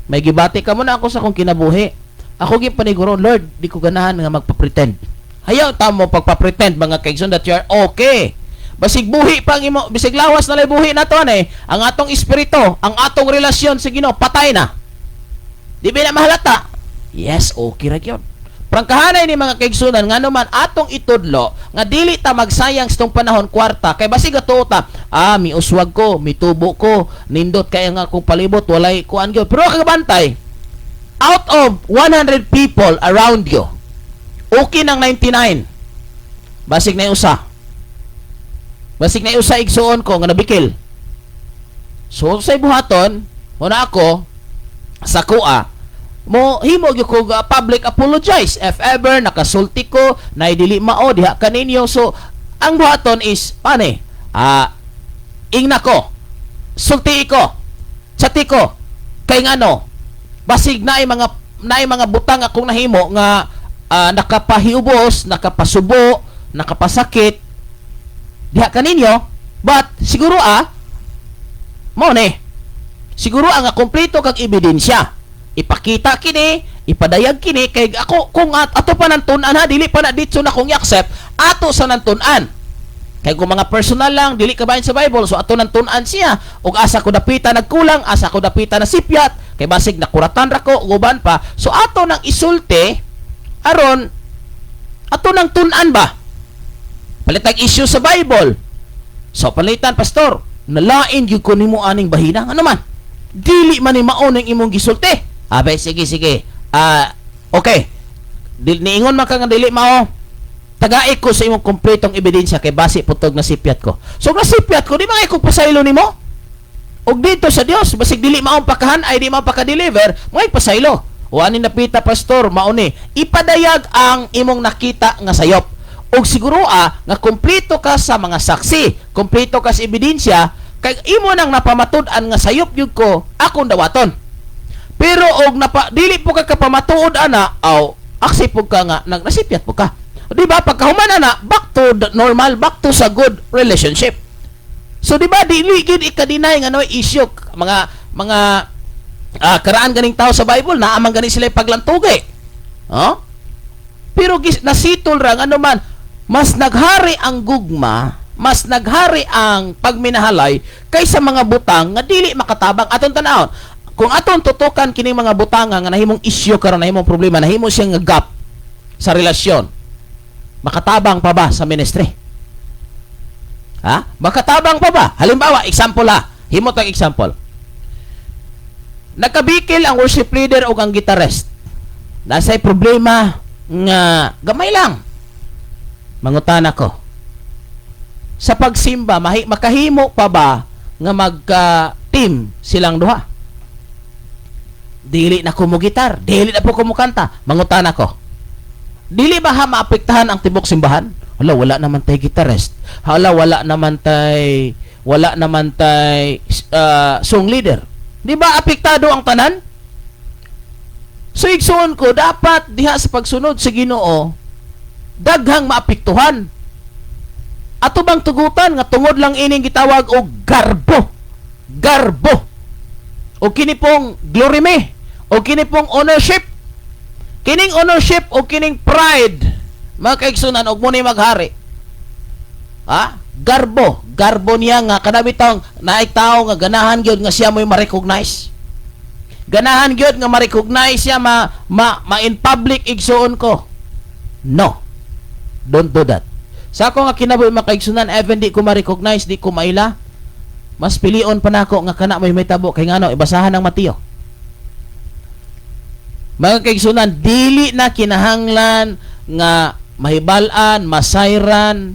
S5: May gibati ka mo na ako sa akong kinabuhi. Ako gyud paniguro, "Lord, di ko ganahan nga magpa-pretend." Hayaw ta mo pagpa-pretend, mga kaigsoon, that you are okay. Basig buhi pa ang imo, bisig lawas na lay buhi nato eh. Ang atong espiritu, ang atong relasyon sa Ginoo patay na. Di ba na mahalata? Yes, okay ra gyud. Prangkahanay ni, mga kaigsunan, ngano man atong itudlo nga dili ta magsayang sa tong panahon kwarta kay basig atuo ta, miuswag ko, mitubo ko, nindot kay nga akong palibot, walay kuan gyud. Pero kagabantay, out of 100 people around you, okay nang 99. Basig na usa. Basig na usa, igsuon ko, nga nabikil. So sa buhaton, muna ako sa kuha mo himo gyud ko public apologize if ever nakasulti ko na dili mao diha kaninyo. So ang buhaton is pane ingna ko, sulti ko, chati ko, kay ngano basig na ay mga naay mga butang akong nahimo nga nakapahiubos, nakapasubo, nakapasakit diha kaninyo, but siguro mao ni. Siguro ang nga kompleto kag ebidensya. Ipakita kini, ipadayag kini kay ako kung ato pa nang tun-an ha, dili pa na ditso na kong i-accept, ato sa nang tun-an. Kay kung mga personal lang, dili ka bahin sa Bible, so ato nang tun-an siya. Ug asa ko dapita nagkulang, asa ko dapita nasipyat, kay basig nakuratan ra ko, ug uban pa. So ato nang isulti aron ato nang tun-an ba? Palitag issue sa Bible. So palitan, "Pastor, nalain gyud ko nimo aning bahina." Ano man? Dili man ni mao ning imong gisulti. Abe, sige, sige. Ah, okay. Niingon man ka nga dili mao. Tagai ko sa imong kompletong ebidensya kay basi putog nasipyat ko. So nasipyat ko, di ba ko pasaylo nimo? Og dito sa Dios, basig dili mao ang pakahan ay di mao paka-deliver, mo pasaylo. O ani napita, pastor, mao ni. Ipadayag ang imong nakita nga sayop. Og siguro nga kompleto ka sa mga saksi, kompleto ka sa ebidensya, kay imo nang napamatud-an nga sayop gyud ko akong dawaton. Pero og napa dili po ka kapamatuod ana, aw aksi po ka nga nagnasipyat po ka. Di ba pagkahuman ana, back to the normal, back to sa good relationship. So di ba dili gyud ika-deny nga no issue mga karaan ganing tao sa Bible na amang gani sila paglantugi. Oh? Pero nasitol ra ano man, mas naghari ang gugma, mas naghari ang pagminahalay kaysa mga butang nga dili makatabang aton tanawon. Kung aton tutukan kining mga butang nga nahimong issue karon, nahimong problema, nahimo siyang nga gap sa relasyon. Makatabang pa ba sa ministry? Ha? Makatabang pa ba? Halimbawa, example ha. Himo tag example. Nagkabikil ang worship leader o ang guitarist. Nasa'y problema nga gamay lang. Mangutana ko. Sa pagsimba, makahimo pa ba nga magka-team silang duha? Dili na ko mo gitar, dili na po ko mo kanta. Mangutana ko. Dili ba ha maapektahan ang tibok simbahan? Hala, wala naman tay guitarist. Hala, wala naman tay song leader. Di ba apektado ang tanan? So igsuon ko, dapat diha sa pagsunod sa Ginoo, daghang maapektuhan. Ato bang tugutan nga tungod lang ining gitawag og garbo? Garbo. O kini pong glory me. O kini pong ownership. Kining ownership o kining pride, mga kaigsunan, og mo ni maghari. Ha? Garbo. Garbo niya nga kada bitawng naay tao nga ganahan gyud nga siya mo'y ma-recognize. Ganahan gyud nga ma-recognize siya, ma, ma, ma in public, igsuon ko. No. Don't do that. Sa ako nga kinabuhi, mga kaigsunan, even di ko ma-recognize, di ko maila, mas pilion pa nako nga kana may tabo kay ngano ibasahan ng Mateo. Mga kaigsunan, dili na kinahanglan nga mahibal-an, masayran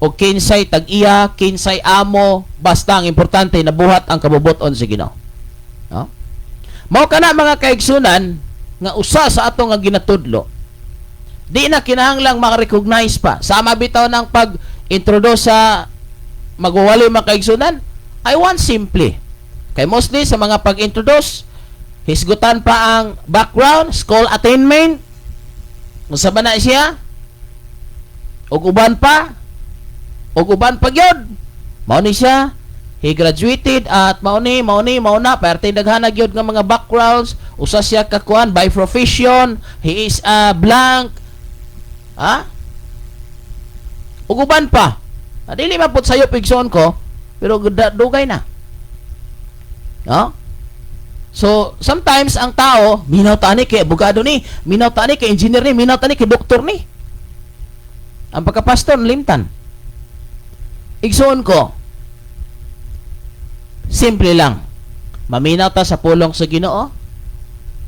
S5: o kinsay tag-iya, kinsay amo, basta ang importante nabuhat ang kabubut-on sa Ginoo. No? Mao kana, mga kaigsunan, nga usa sa ato nga ginatudlo. Di na kinahanglang maka-recognize pa. Sama bitaw ng pag-introduce sa magwawali, mga kaigsunan, I want simply. Kay mostly sa mga pag-introduce, hisgutan pa ang background, school attainment, unsa ba na siya? Ug uban pa, ug uban pa gyud. Mao ni siya, he graduated at mao ni, mao ni, mao na, perti daghan na gyud nga mga backgrounds, usa siya ka kuan by profession, he is a blank. Ha? Ug uban pa. Ah, dili man pud sayo, igsoon ko, pero dugay na. No? So, sometimes ang tao, minaw ta ni kay abogado ni, minaw ta ni kay engineer ni, minaw ta ni kay doktor ni. Ang pagkapastor, limtan. Igsoon ko, simple lang. Maminaw ta sa pulong sa Ginoo,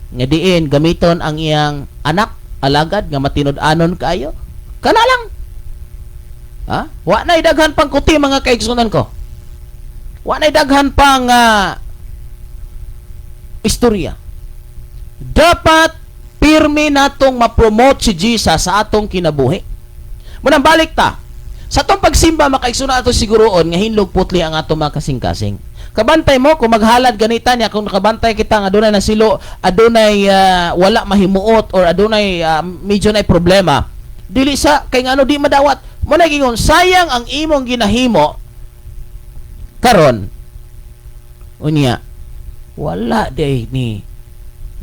S5: nga diin gamiton ang iyang anak, alagad, nga matinud-anon kaayo. Kana lang. Ha? Wa na'y daghan pang kuti, mga kaigsunan ko. Wa na'y daghan pang istorya. Dapat pirmi natong ma-promote si Jesus sa atong kinabuhi. Munang balik ta. Sa atong pagsimba, makaigsunan, ato siguroon nga hinlog putli ang atong mga kasing-kasing. Kabantay mo kung maghalad ganita niya, kung nakabantay kita nga adunay nasilo, adunay wala mahimuot or adunay medyo na problema. Dili sa kay ngano di madawat. Mo na gingon, sayang ang imong ginahimo karon. Unya, wala day ni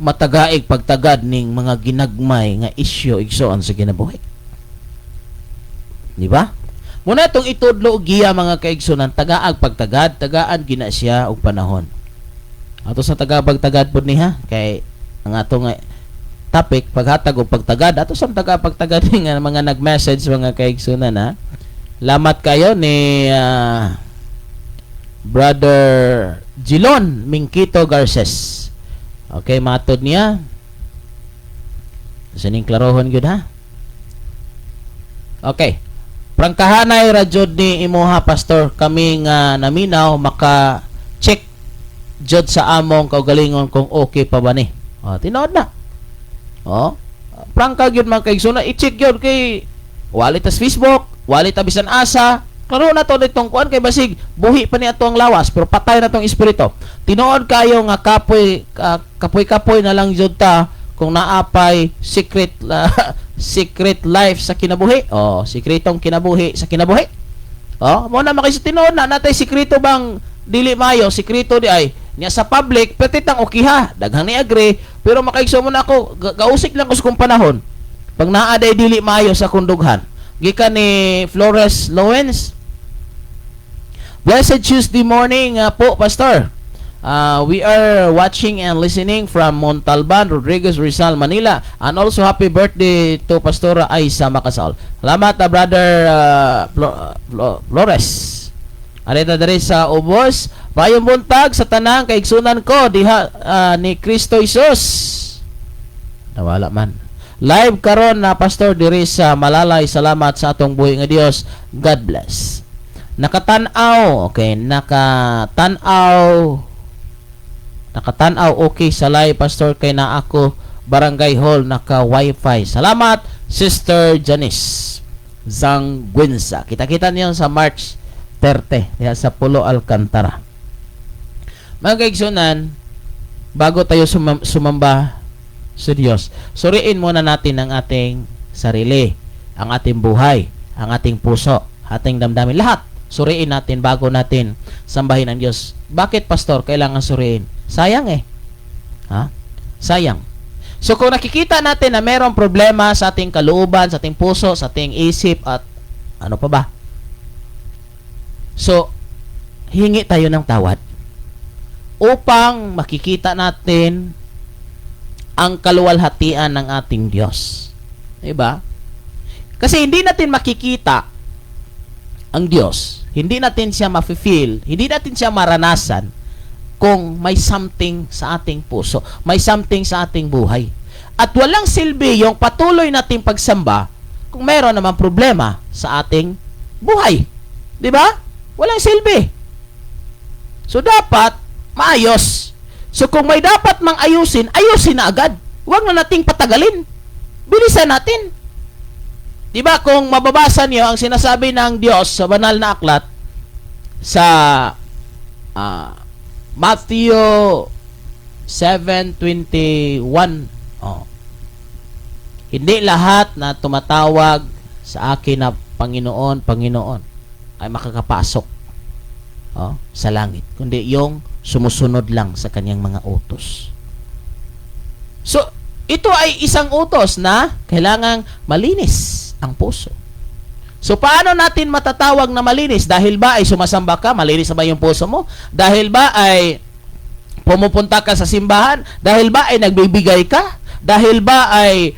S5: matagaig pagtagad ning mga ginagmay nga isyu, igsoon, sa kinabuhi. Di ba? Muna itong itudlo og giya, mga kaigsunan, tagaag pagtagad, tagaan gina siya og panahon. Ato sa tagapagtagad pud niya kay ang ato nga topic, paghatag og pagtagad, ato sa tagapagtagad nga mga nag-message, mga kaigsunan, ha. Lamat kayo ni Brother Gilon Mingkito Garces. Okay, matod niya. Sa ning klarohon gyud, ha. Okay. Prangkahanay ra jud ni imuha, Pastor, kami nga naminaw maka check jud sa among kaugalingon kung okay pa ba ni. Oh, tinuod na. Oh, prangka gyud, mga kaigsoon, i-check gyud kay wali tas Facebook, wali ta bisan asa. Klaro na to ditong kuan kay basig buhi pa ni ato ang lawas pero patay na tong espiritu. Tinuod kayo nga kapoy kapoy-kapoy na lang jud ta kung naapay secret secret life sa kinabuhi. Oh, sekretong kinabuhi sa kinabuhi. Oh, mo na makis tinuod na natay sekreto bang dili mayo, sekreto di ay niya sa public petit ang okay ha, daghang ni agree, pero makaigso mo na ako, gausik lang ko sa kong panahon. Pag naa day dili maayo sa kundughan. Gikan ni Flores Lowens. Blessed Tuesday morning po, Pastor. We are watching and listening from Montalban, Rodriguez, Rizal, Manila. And also happy birthday to Pastora Aisa Makasal. Salamat, Brother Flores. Arita diri sa ubos. Maayong buntag sa tanang kaigsunan ko diha ni Kristo Jesus. Nawala man. Live karon na, Pastor, diri sa Malalay. Salamat sa atong buhi nga Dios. God bless. Nakatan-aw, okay, nakatan-aw. Nakatan-aw okay sa live, Pastor, kay na ako Barangay Hall naka Wi-Fi. Salamat, Sister Janice Zangguenza. Kita-kita niyo sa March 30 diha sa Pulo Alcantara. Mga kaigsunan, bago tayo sumamba sa Diyos, suriin muna natin ang ating sarili, ang ating buhay, ang ating puso, ating damdamin, lahat. Suriin natin bago natin sambahin ang Diyos. Bakit, Pastor, kailangan suriin? Sayang eh. Ha? Sayang. So kung nakikita natin na merong problema sa ating kalooban, sa ating puso, sa ating isip at ano pa ba? So, hingi tayo ng tawad upang makikita natin ang kaluwalhatian ng ating Diyos. Diba? Kasi hindi natin makikita ang Diyos, hindi natin siya mafe-feel, hindi natin siya maranasan kung may something sa ating puso, may something sa ating buhay. At walang silbi yung patuloy nating pagsamba kung meron namang problema sa ating buhay. Di ba? Walang silbi. So dapat maayos. So kung may dapat mang ayusin, ayusin na agad. Huwag na nating patagalin. Bilisan natin. 'Di ba kung mababasa niyo ang sinasabi ng Diyos sa banal na aklat sa Matthew 7:21. Oh. Hindi lahat na tumatawag sa akin na "Panginoon, Panginoon" ay makakapasok, oh, sa langit, kundi yung sumusunod lang sa kanyang mga utos. So, ito ay isang utos na kailangang malinis ang puso. So, paano natin matatawag na malinis? Dahil ba ay sumasamba ka? Malinis na ba yung puso mo? Dahil ba ay pumupunta ka sa simbahan? Dahil ba ay nagbibigay ka? Dahil ba ay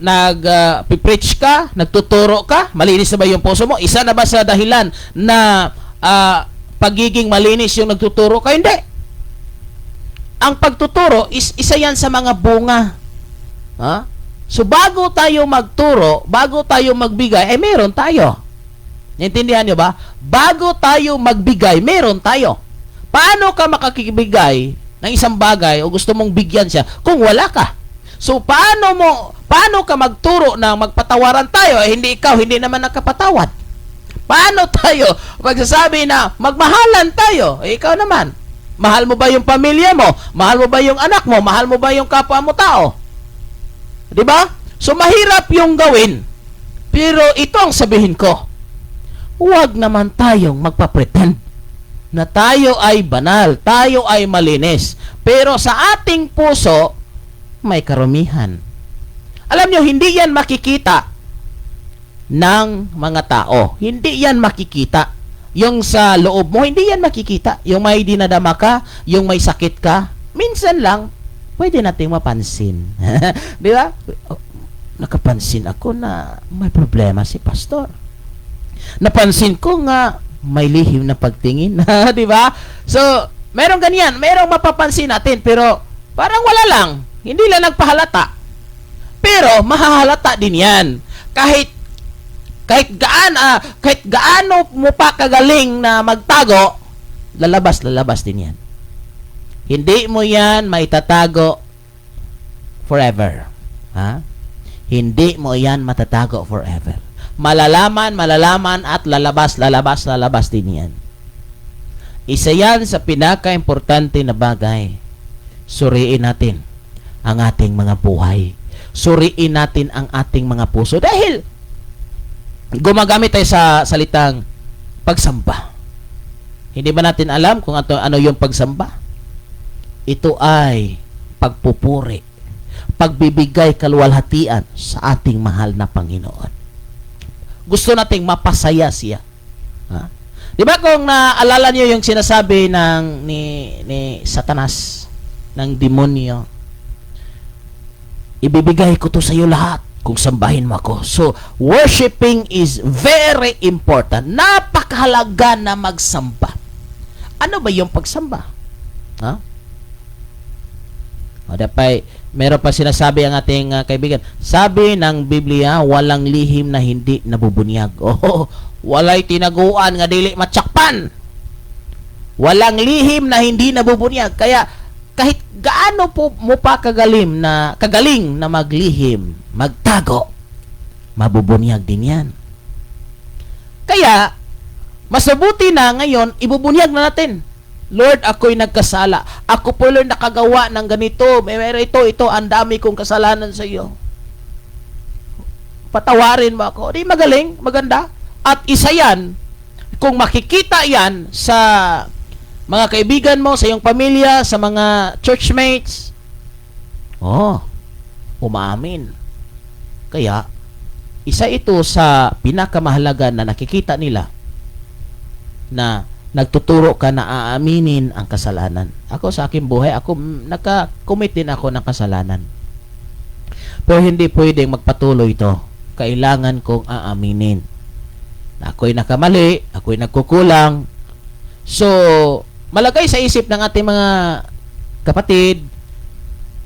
S5: nag-preach ka? Nagtuturo ka? Malinis na ba yung puso mo? Isa na ba sa dahilan na pagiging malinis yung nagtuturo ka? Hindi. Ang pagtuturo is isa yan sa mga bunga. Ha? So bago tayo magturo, bago tayo magbigay, ay meron tayo. Naintindihan niyo ba? Bago tayo magbigay, meron tayo. Paano ka makakibigay ng isang bagay o gusto mong bigyan siya kung wala ka? So paano ka magturo na magpatawaran tayo eh hindi ikaw hindi naman nakapatawad? Paano tayo pagsasabi na magmahalan tayo? Eh, ikaw naman. Mahal mo ba yung pamilya mo? Mahal mo ba yung anak mo? Mahal mo ba yung kapwa mo tao? 'Di ba? So mahirap yung gawin. Pero ito ang sabihin ko. Huwag naman tayong magpa-pretend na tayo ay banal, tayo ay malinis. Pero sa ating puso, may karumihan. Alam nyo, hindi yan makikita ng mga tao. Hindi yan makikita. Yung sa loob mo, hindi yan makikita. Yung may dinadama ka, yung may sakit ka, minsan lang, pwede nating mapansin. Di ba? Oh, nakapansin ako na may problema si pastor. Napansin ko nga may lihim na pagtingin. Di ba? So, merong ganyan, merong mapapansin natin, pero parang wala lang. Hindi lang nagpahalata. Pero mahahalata din 'yan. Kahit gaano mo pa kagaling na magtago, lalabas lalabas din 'yan. Hindi mo 'yan maitatago forever. Ha? Hindi mo 'yan matatago forever. Malalaman, malalaman at lalabas, lalabas, lalabas din 'yan. Isa 'yan sa pinaka-importante na bagay. Suriin natin ang ating mga buhay. Suriin natin ang ating mga puso dahil gumagamit tayo sa salitang pagsamba. Hindi ba natin alam kung ano yung pagsamba? Ito ay pagpupuri, pagbibigay kaluwalhatian sa ating mahal na Panginoon. Gusto nating mapasaya siya. Ha? Di ba kung naalala niyo yung sinasabi ng ni Satanas, ng demonyo, "Ibibigay ko to sa iyo lahat kung sambahin mo ako." So, worshiping is very important. Napakahalaga na magsamba. Ano ba yung pagsamba? Ha? O, dapay, meron pa sinasabi ang ating kaibigan. Sabi ng Biblia, walang lihim na hindi nabubunyag. Oh, walay tinaguan nga dili matsakpan. Walang lihim na hindi nabubunyag. Kaya kahit gaano po mo pa kagaling na maglihim, magtago, mabubunyag din 'yan. Kaya mas mabuti na ngayon ibubunyag na natin. "Lord, ako'y nagkasala. Ako po, Lord, nakagawa ng ganito. May ito, ito, ang dami kong kasalanan sa iyo. Patawarin mo ako." Di magaling, maganda. At isa yan, kung makikita yan sa mga kaibigan mo, sa iyong pamilya, sa mga churchmates, oh, umaamin. Kaya, isa ito sa pinakamahalaga na nakikita nila na nagtuturo ka na aaminin ang kasalanan. Ako sa aking buhay, ako naka-commit din ako ng kasalanan. Pero hindi pwedeng magpatuloy ito. Kailangan kong aaminin na ako'y nakamali, ako'y nagkukulang. So, malagay sa isip ng ating mga kapatid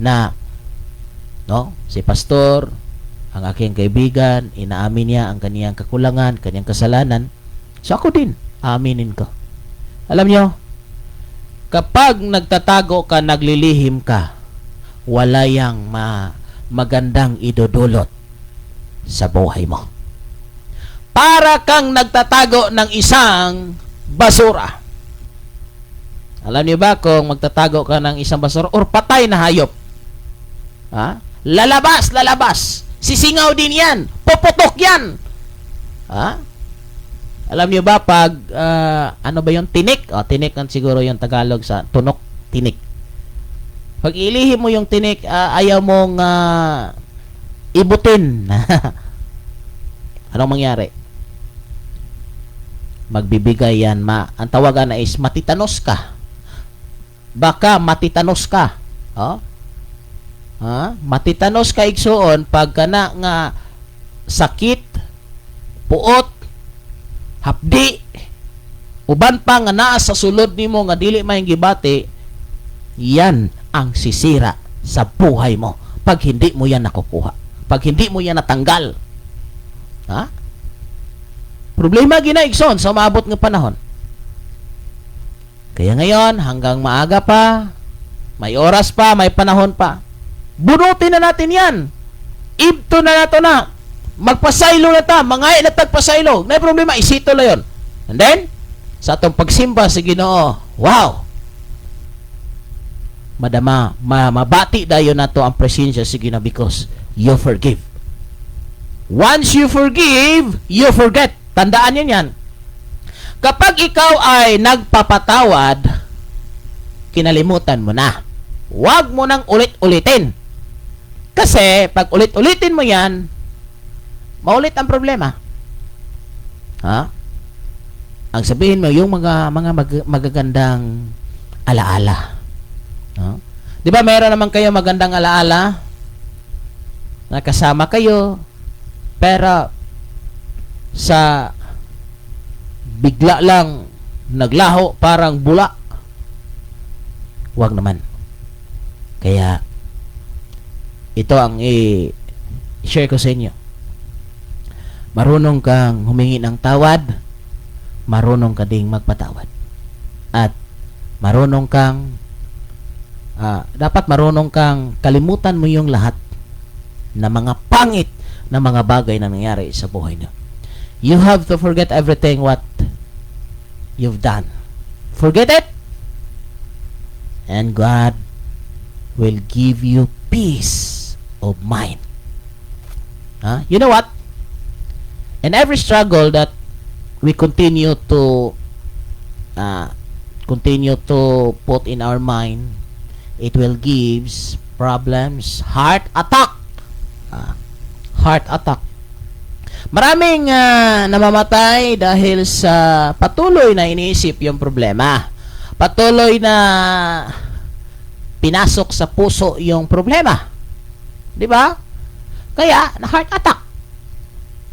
S5: na, no, si pastor, ang aking kaibigan, inaamin niya ang kaniyang kakulangan, kaniyang kasalanan. So ako din, aaminin ko. Alam nyo, kapag nagtatago ka, naglilihim ka, wala yang magandang idudulot sa buhay mo. Para kang nagtatago ng isang basura. Alam niyo ba kung magtatago ka ng isang basura or patay na hayop? Ha? Lalabas, lalabas. Sisingaw din yan. Puputok yan. Ha? Alam niyo ba pag ano ba yung tinik? O, tinik ang siguro yung Tagalog sa tunok, tinik. Pag ilihim mo yung tinik, ayaw mong ibutin. Anong mangyari? Magbibigay yan. Ang tawagan na is matitanos ka. Baka matitanos ka. Oh? Ha? Matitanos ka, igsuon, pag kana nga sakit, puot, hapdi, uban pa nga naa sa sulod nimo nga dili may gibati, yan ang sisira sa buhay mo pag hindi mo yan nakukuha, pag hindi mo yan natanggal. Ha? Problema gina, igsoon, sa maabot nga panahon. Kaya ngayon, hanggang maaga pa, may oras pa, may panahon pa, bunutin na natin yan. Ibto na nato na. Magpasaylo na ta, mangay na tag pasaylo. Nay problema, isito la yon. And then, sa atong pagsimba sa Ginoo, wow! Madama, mabati dayon nato ang presensya sa Ginoo because you forgive. Once you forgive, you forget. Tandaan niyo yan. Kapag ikaw ay nagpapatawad, kinalimutan mo na. Huwag mo nang ulit-ulitin. Kasi, pag ulit-ulitin mo yan, maulit ang problema. Ha? Ang sabihin mo, yung mga magagandang alaala. Ha? Di ba meron naman kayo magandang alaala? Nakasama kayo, pero sa bigla lang naglaho parang bula. Huwag naman. Kaya ito ang i-share ko sa inyo. Marunong kang humingi ng tawad, marunong ka ding magpatawad. At marunong kang dapat marunong kang kalimutan mo yung lahat na mga pangit na mga bagay na nangyari sa buhay niyo. You have to forget everything what you've done. Forget it, and God will give you peace of mind. Huh? You know what? In every struggle that we continue to put in our mind, it will gives problems, heart attack. Heart attack. Maraming namamatay dahil sa patuloy na iniisip yung problema. Patuloy na pinasok sa puso yung problema. Di ba? Kaya, na heart attack.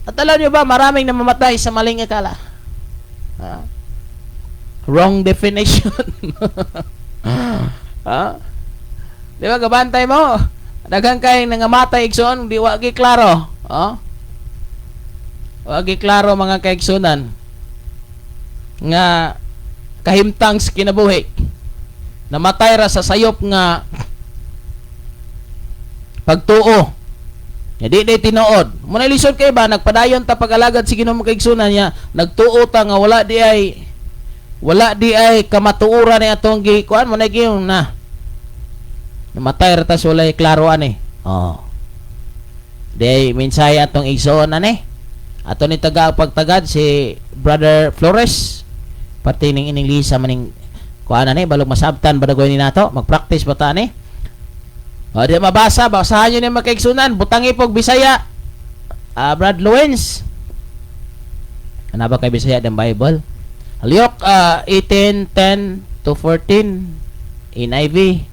S5: At alam niyo ba, maraming namamatay sa maling akala. Ha? Wrong definition. Ha? Di ba, gabantay mo? Daghan kay nangamatay, igsoon, di wagi klaro. Oh? Wagi klaro, mga kaigsunan, nga kahimtang sa kinabuhi. Namatay ra sa sayop nga pagtuo. Nga di day tinuod. Muna lisod kay ba nagpadayon ta pag-alagad sa Ginoo, mga kaigsunan niya, nagtuo ta nga wala di ay kamatuoran ni atong gikuan mo na gyud na. Namatay ra ta sa walay klaro ani. Oh. Di mensahe atong igsoon ani. Ato ni taga pagtagad si Brother Flores, pati ning ining Lisa maning kuan ani balog masabtan ba ni nato magpractice ba ta ani. O, di mabasa, basahan nyo ni mga kaigsunan, butang ipog Bisaya. Brad Luens. Ano ba kay Bisaya ng Bible? Luke 18, 10 to 14, NIV.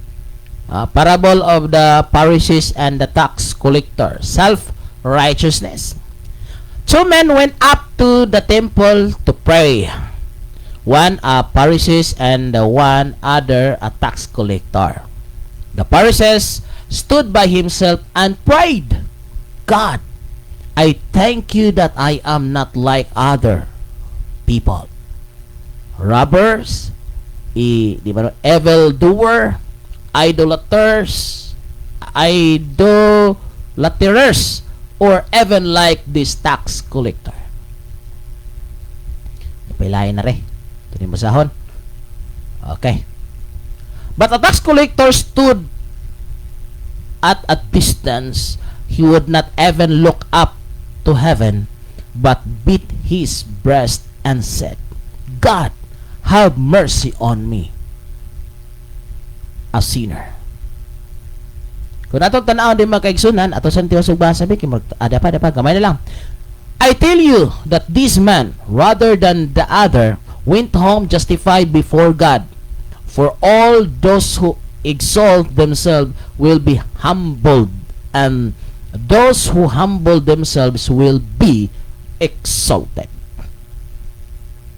S5: Parable of the Pharisees and the tax collector. Self-righteousness. Two men went up to the temple to pray. One a Pharisee and the one other a tax collector. The Pharisees stood by himself and prayed, "God, I thank you that I am not like other people. Robbers, di ba, evil doer, idolaters, idolaters, or even like this tax collector." Pailain na rin. Ito ni basahon. Okay. But a tax collector stood at a distance. He would not even look up to heaven, but beat his breast and said, "God, have mercy on me, a sinner." Kung atong tan-awon din, mga kaigsunan, ato sa tiwas basa bi kay ada pa, ada pa, gamay na lang. I tell you that this man, rather than the other, went home justified before God. For all those who exalt themselves will be humbled, and those who humble themselves will be exalted.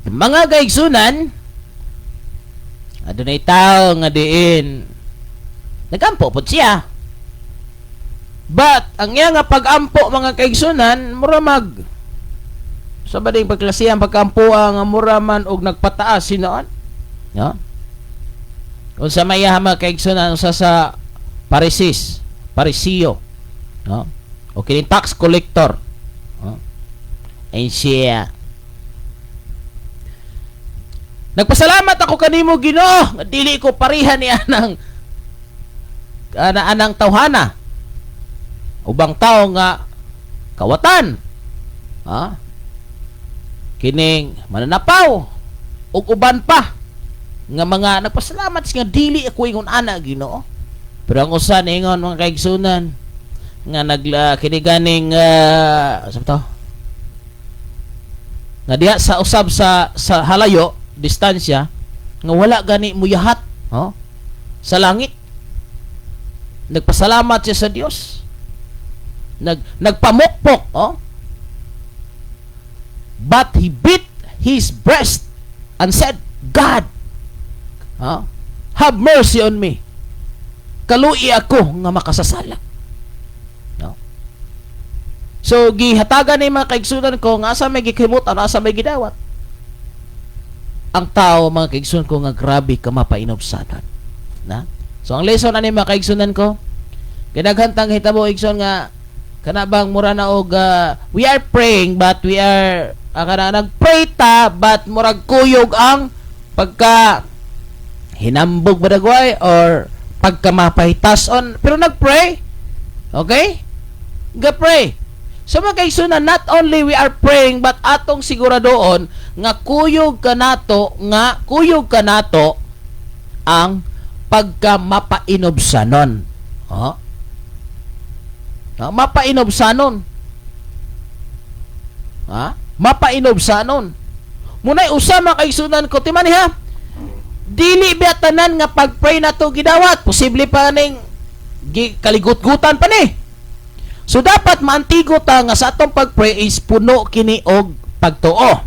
S5: Mga kaigsunan, adunay tao nga diin nagampo pod siya. But ang iya nga pag-ampo, mga kaigsunan, mura mag sa ba ding pagklasihan pagkampo nga mura man og nagpataas sinuon. No? Unsa may iya, mga kaigsunan, usa sa Pharisees, Pariseo, no? O kining tax collector. And siya, "Nagpasalamat ako kanimo, Ginoo, nga dili ko pareha ni anang ana anang tawhana, ubang tao nga kawatan, ha, kining mananapaw ug uban pa nga mga. Nagpasalamat siya nga dili ako ingon ana, Ginoo." Pero ang usa niingon, mga kaigsunan, nga nagla kini ganing sa to nga diha sa usab sa halayo distansya nga wala gani muyahat, oh, sa langit, nagpasalamat siya sa Dios, nagpamukpok, oh. "But he beat his breast and said, 'God, oh, have mercy on me. Kaluoyi ako nga makasasala.'" No? So gihatagan ni, mga kaigsunan ko, nga asa may gikimutan, asa may gidawat ang tao, mga kaigsunan ko, nga grabe ka mapainubsanan na. So ang lesson ani, mga kaigsunan ko, kinaghan tang hitabo, igsoon, nga kana bang mura na og we are praying but we are kana nagpray ta but murag kuyog ang pagka hinambog ba dagway or pagka mapahitas-on, pero nagpray, okay, ga pray. So mga kaigsunan, not only we are praying but atong siguradoon nga kuyog kanato, nga kuyog kanato ang pagka mapainubsanon, oh. Ah, mapainubsanon, ha, mapainubsanon. Munay usa, mga kaigsunan ko, timan ha, dili biya tanan nga pag-pray nato gidawat. Posible pa ning kaligut-gutan pa ni. So dapat maantigo ta nga sa atong pag-pray is puno kini og pagtuo.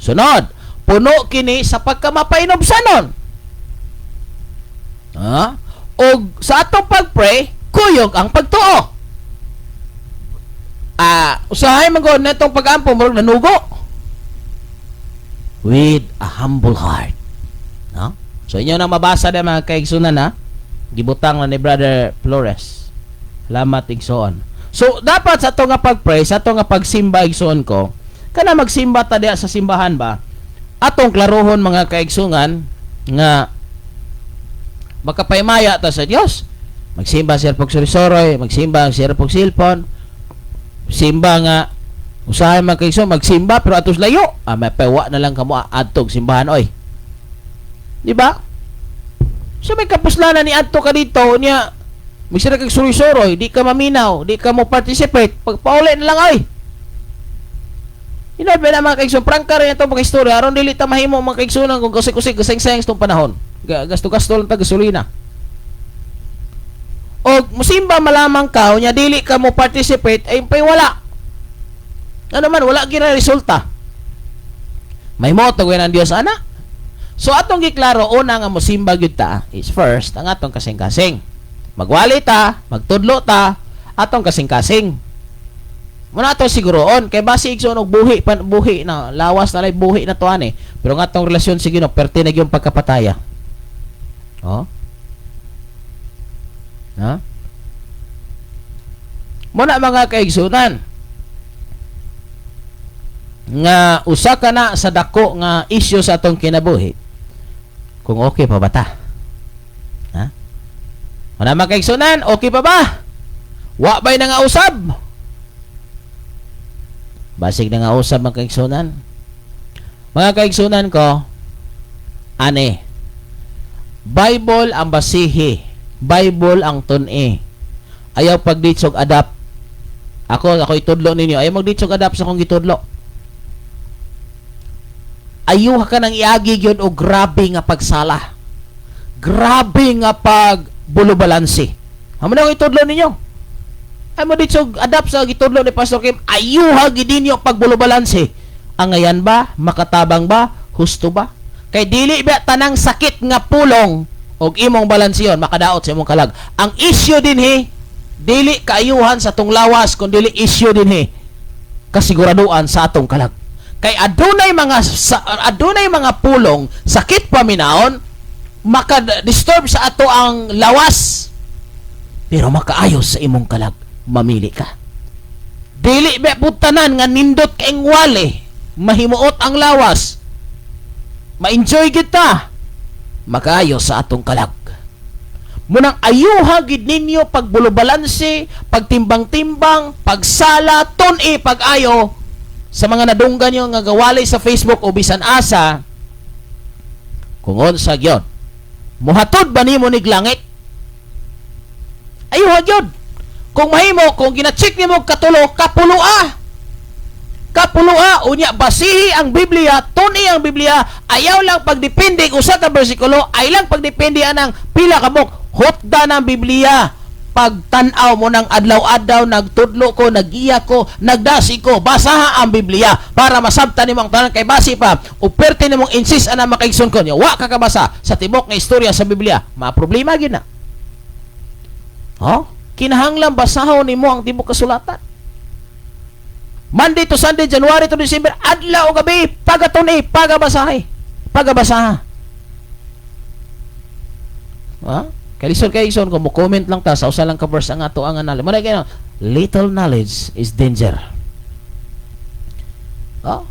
S5: Sunod, puno kini sa pagkamapainubsanon. Ha? Og sa atong pag-pray, kuyog ang pagtuo. Ah, usahay man gud netong pag-ampo, murag nanugo. With a humble heart. No? So inyo nang mabasa na, mga kaigsunan, ha. Gibutang na ni Brother Flores. Salamat, igsoon. So dapat sa ato nga pag-pray, sa ato nga pagsimba, igsoon ko, kana magsimba ta diha sa simbahan ba? Atong klarohon, mga kaigsungan, nga makapaymaya ta sa Dios. Magsimba siya pag soroy, magsimba siya pag cellphone. Simba nga usahay, mga kaigsoon, magsimba pero atos layo. Ah, may pewa na lang kamo adtog simbahan oy. Di ba? So may kapuslanan ni adto ka dito niya, magsira kag suroy-suroy, di ka maminaw, di ka mo participate, pagpauli na lang ay. Inood ba na, mga kaigsoon, prangka rin itong mga istorya, aron dili ta mahimo, mga kaigsunan, kung kusik-kusik, gaseng-seng itong panahon. Gasto-gasto lang ta gasolina. O musimba malamang ka, unya dili ka mo participate, ay pay wala. Ano man, wala gira resulta. May moto ang Dios ana. So atong giklaro una nga mosimba gyud ta is first ang atong kasing-kasing. Magwali ta, magtudlo ta, atong kasing-kasing. Muna ato siguroon kay basi, igsoon, og buhi pan buhi na lawas na lay buhi na to ani. Pero ang atong relasyon sa Ginoo perti na gyud pagkapataya. Oh. Ha? Muna, mga kaigsunan, nga usa ka na sa dako nga isyu sa atong kinabuhi kung okay pa ba ta, ha? Muna, mga kaigsunan, okay pa ba? Wa ba'y nangausab? Basig nangausab, mga kaigsunan. Mga kaigsunan ko, ane, Bible ang basihi, Bible ang tun-i. Ayaw pagditsog adapt. Ako itudlo ninyo. Ayaw magditsog adapt sa akong gitudlo. Ayuha ka nang iagi gyud og grabe nga pagsala. Grabe nga pag bulubalansi. Amo na akong itudlo ninyo. Ay mo ditsog adapt sa gitudlo ni Pastor Kim. Ayuha gid ninyo pagbulubalansi. Angayan ba? Makatabang ba? Husto ba? Kay dili ba tanang sakit nga pulong og imong balansiyon makadaot sa imong kalag. Ang issue dinhi dili kaayuhan sa tong lawas kun dili issue dinhi kasiguraduan sa atong kalag. Kay adunay mga pulong sakit paminaon, maka-disturb sa ato ang lawas pero makaayos sa imong kalag. Mamili ka. Dili ba pud tanan nga nindot kaing wali, mahimuot ang lawas, ma-enjoy kita, makaayo sa atong kalag. Munang ayuha gid ninyo pagbulubalanse, pagtimbang-timbang, pagsala, tun-i, pag-ayo sa mga nadunggan nyo nga gawali sa Facebook o bisan asa, kung unsa gyud muhatod ba nimo nig langit? Ayuha gyud. Kung mahimo, kung gina-check nimo katulo, kapulua. Kapulua, unya basihi ang Biblia, tun-i ang Biblia, ayaw lang pagdepende usa ka bersikulo, ay lang pagdepende anang pila ka book, hutda ng Biblia. Pagtan-aw mo ng adlaw-adlaw, nagtudlo ko, nagiya ko, nagdasi ko, basaha ang Biblia para masabtan nimo ang tanan, kay basi pa uperte nimong insist ana, makaigsoon ko niya, wa ka kabasa sa tibok nga istorya sa Biblia, ma problema gyud na. Oh, kinahanglan basahon nimo ang tibok kasulatan. Monday to Sunday, January to December, adlaw o gabi, pagatun-i, pagabasahe, pagabasaha. Ha? Kay lisod kay, igsoon, kung mo comment lang ta sa usa lang ka verse ang ato ang knowledge. Muna kayo, little knowledge is danger. Oh?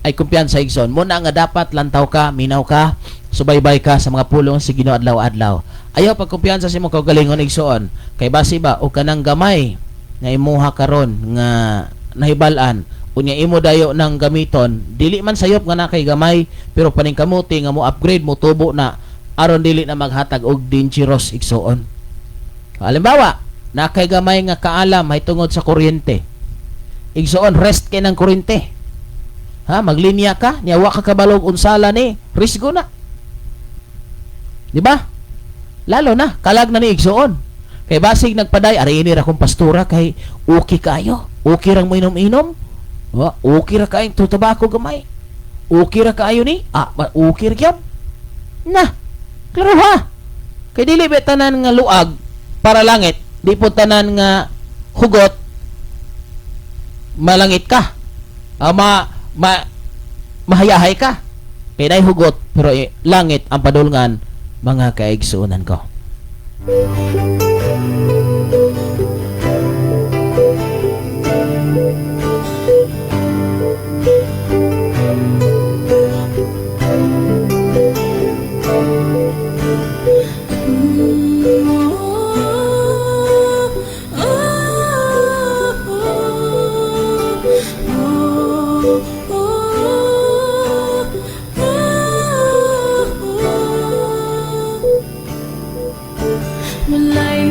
S5: Ay kumpiyansa, igsoon. Muna nga dapat lantaw ka, minaw ka, subaybay ka sa mga pulong sa Ginoo adlaw-adlaw. Ayaw pagkumpiyansa sa imong kaugalingon, igsoon. Kay basi ba o kanang gamay nga imuha karon nga nahibal-an, unya imo dayo ng gamiton, dili man sayop nga na kay gamay, pero paningkamuti nga mo upgrade, mo tubo na aron dili na maghatag og dangerous, igsoon. Halimbawa, na kay gamay nga kaalam hay tungod sa kuryente. Igsoon, rest kay ng kuryente. Ha, maglinya ka, niya wa ka kabalog unsala ni, risgo na. Di ba? Lalo na, kalag na ni, igsoon. Kay basig nagpaday, ari ini ra kong pastura kay okay kayo. Okay rang mo inom-inom. Wa, okay ra kayo tabako gamay. Okay ra kaayo ni? Ah, okay ra gyud. Na. Klaro ha. Kay dili ba tanan nga luag para langit, di po tanan nga hugot malangit ka. Ah, ma, ma mahayahay ka. Kay nay hugot pero eh, langit ang padulngan, mga kaigsuonan ko.
S1: Walay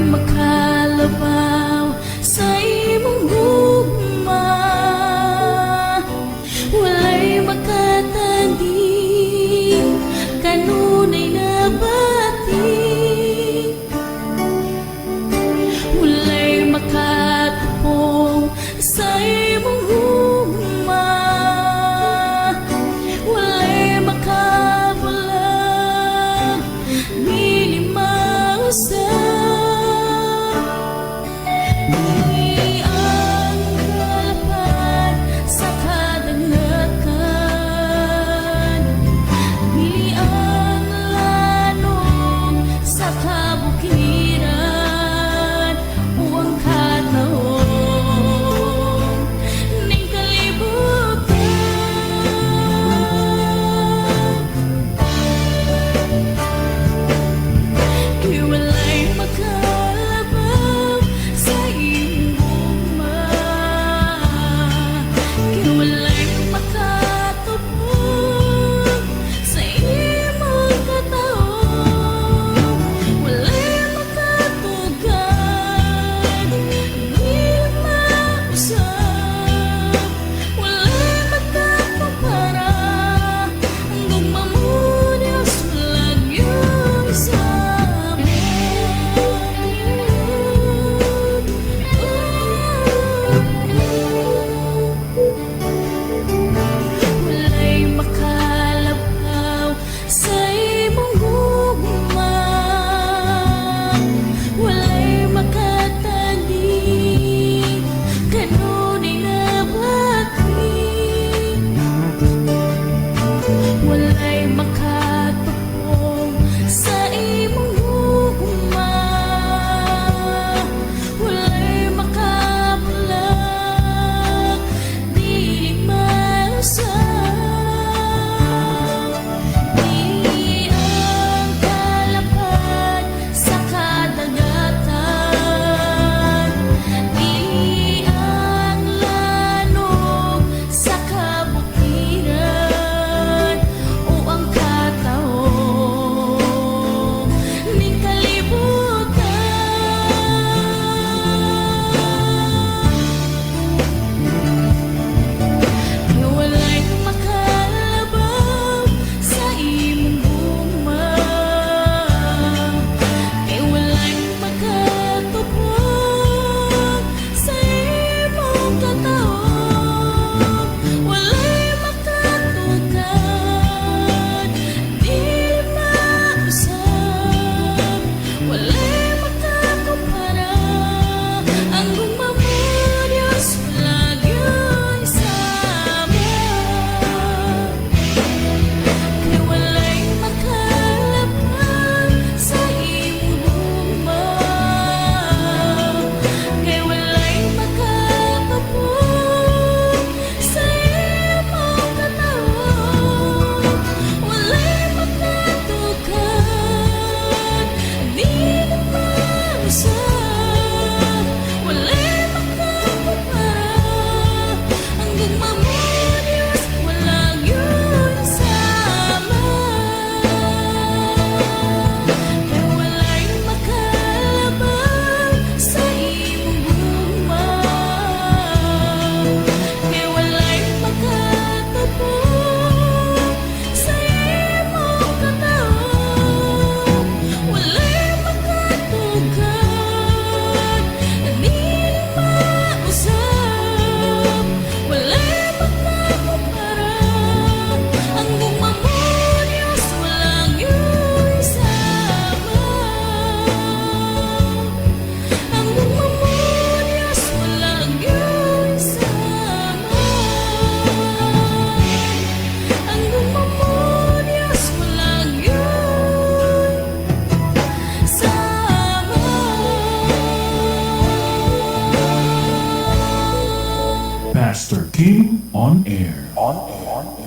S3: on air. On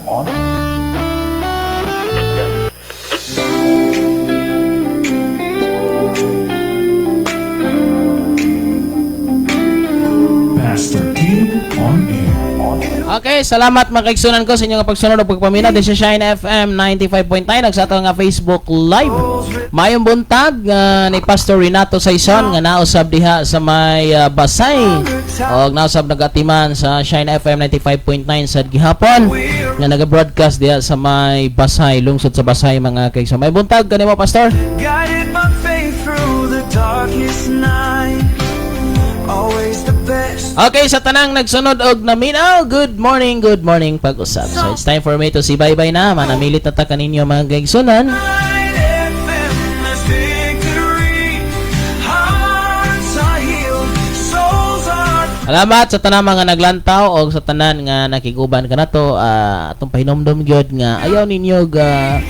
S3: on. Pastor King on air.
S5: Okay, salamat mga kaigsunan ko sa inyong pagsunod ug pagpaminaw din sa Shine FM 95.9 ug sa ato nga Facebook Live. Mayong buntag ni Pastor Renato Saison nga nausab diha sa may Basay. Og nausab nagatiman sa Shine FM 95.9 sa gihapon nga naga-broadcast diha sa may Basay, lungsod sa Basay, mga kaigsunan. May buntag kanimo, Pastor.
S7: Guided my faith through the darkest night. Always the best.
S5: Okay, sa tanang nagsunod og naminaw, good morning pag-usab. So it's time for me to say bye-bye na. Manamilit na ta kaninyo, mga kaigsunan.
S7: FM has victory. Hearts are healed, souls are
S5: Salamat sa tanan mga naglantaw o sa tanan nga nakiguban kanato. Atong pahinomdom gyud nga ayaw ninyo ga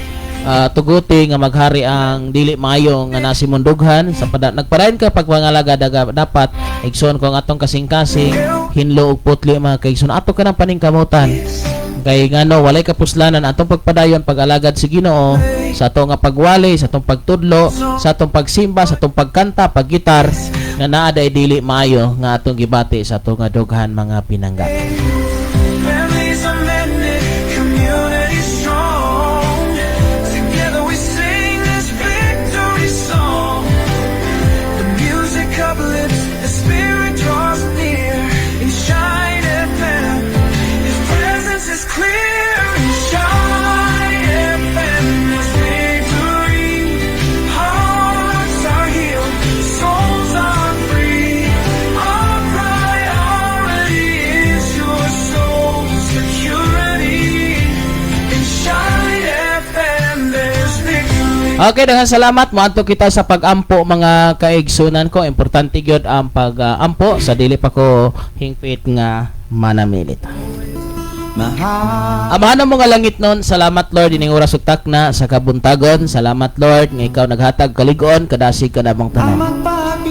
S5: tuguti nga maghari ang dili maayo nga nasimundughan sa nagpadayon ka pagpangalaga daga, dapat, igsoon ko, ang atong kasing-kasing hinlo ug putli, mga kaigsoon, ato ka ng paningkamutan kay ngano walay kapuslanan atong pagpadayon pag-alagad sa Ginoo sa ato nga pagwali, sa atong pagtudlo, sa atong pagsimba, sa atong pagkanta, paggitar nga naa day dili maayo nga atong gibati sa atong nga dughan, mga pinangga.
S7: Families are mended, community strong. Together we sing this victory song. The music uplifts, the spirit draws near. In Shine FM, His presence is clear. In Shine FM, there's victory. Hearts are healed, souls are free. Our priority is your soul's security. In Shine FM, there's victory.
S5: Okay, daghang salamat. Moadto kita sa pag-ampo, mga kaigsunan ko. Importante gyud ang pag-ampo sa dili pa ko hingpit nga manamilit. Amahan mo nga langit nun, salamat, Lord, ining oras ug takna sa kabuntagon. Salamat, Lord, nga ikaw naghatag kaligon, kadasig ka namong tanan.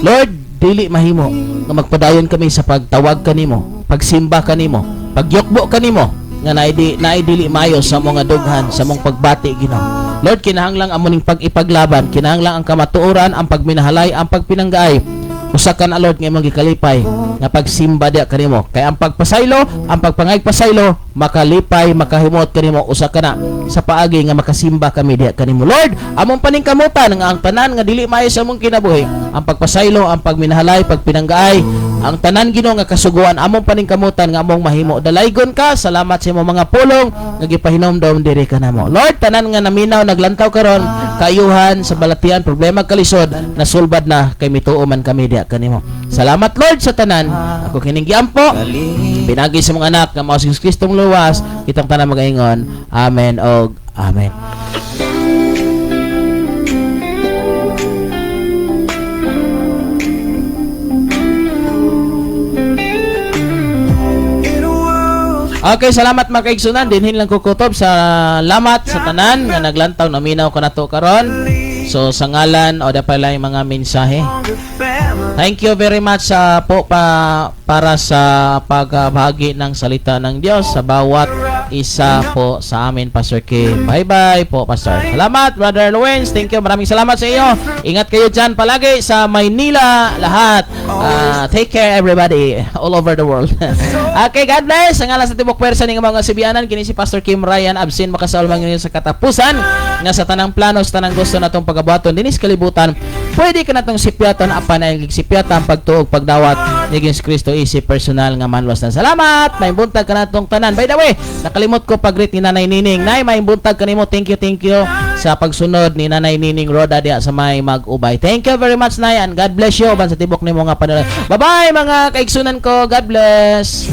S5: Lord, dili mahimo nga magpadayon kami sa pagtawag kanimo, pagsimba kanimo, pagyukbo kanimo nga naay naay dili maayo sa mga dughan, sa mong pagbati, Ginoo. Lord, kinahanglang amo ning pag-ipaglaban, kinahanglang ang kamatuoran, ang pagminahalay, ang pagpinanggaay. Usa ka na, Lord, nga imong gikalipay nga pagsimba diya kanimo. Kay ang pagpasaylo, ang pagpangaypasaylo, makalipay, makahimot kanimo usa ka na sa paagi nga makasimba kami diya kanimo. Lord, among paningkamutan nga ang tanan nga dili maayo sa among kinabuhi, ang pagpasaylo, ang pagminahalay, pagpinanggaay, ang tanan, Ginoo, nga kasuguan, among paningkamutan nga among mahimo. Dalaygon ka, salamat sa imong mga pulong nga gipahinomdom diri kanamo. Lord, tanan nga naminaw, naglantaw karon, kaayuhan sa balatian, problema, kalisod, nasulbad na kay mituo man kami diha kanimo. Salamat, Lord, sa tanan. Ako kining giampo pinaagi sa mga anak nga mao si Jesus Kristong luwas. Kitang tanan magaingon, amen og amen.
S7: In a world
S5: Okay, salamat, mga kaigsunan. Dinhin lang ko kutob. Salamat sa tanan nga naglantaw, naminaw kanato karon. So sa ngalan o da pala yung mga mensahe.
S7: the family.
S5: Thank you very much sa po pa para sa pagbahagi ng salita ng Diyos sa bawat isa po sa amin, Pastor K. Bye-bye po, Pastor. Salamat, Brother Lawrence. Thank you. Maraming salamat sa iyo. Ingat kayo dyan palagi sa Maynila lahat. Ah, take care, everybody all over the world. Okay, God bless. Sa ngalan sa tibok pwersa ning mga Sibianan, kini si Pastor Kim Ryan, absin makasaol man sa katapusan nga sa tanang plano, sa tanang gusto natong pagabuhaton dinis kalibutan, pwede ka natong sipyaton, apan ang sipyata ang pagtuog, pagdawat ni Jesus Kristo isip personal nga manluwas na. Salamat. May buntag kanatong tanan. By the way, nakalimot ko pag-greet ni Nanay Nining. Nay, may buntag kanimo. Thank you, thank you sa pagsunod ni Nanay Nining Roda diha sa may mag-ubay. Thank you very much, Nay, and God bless you uban sa tibok nimo nga panulay. Bye-bye, mga kaigsunan ko. God bless.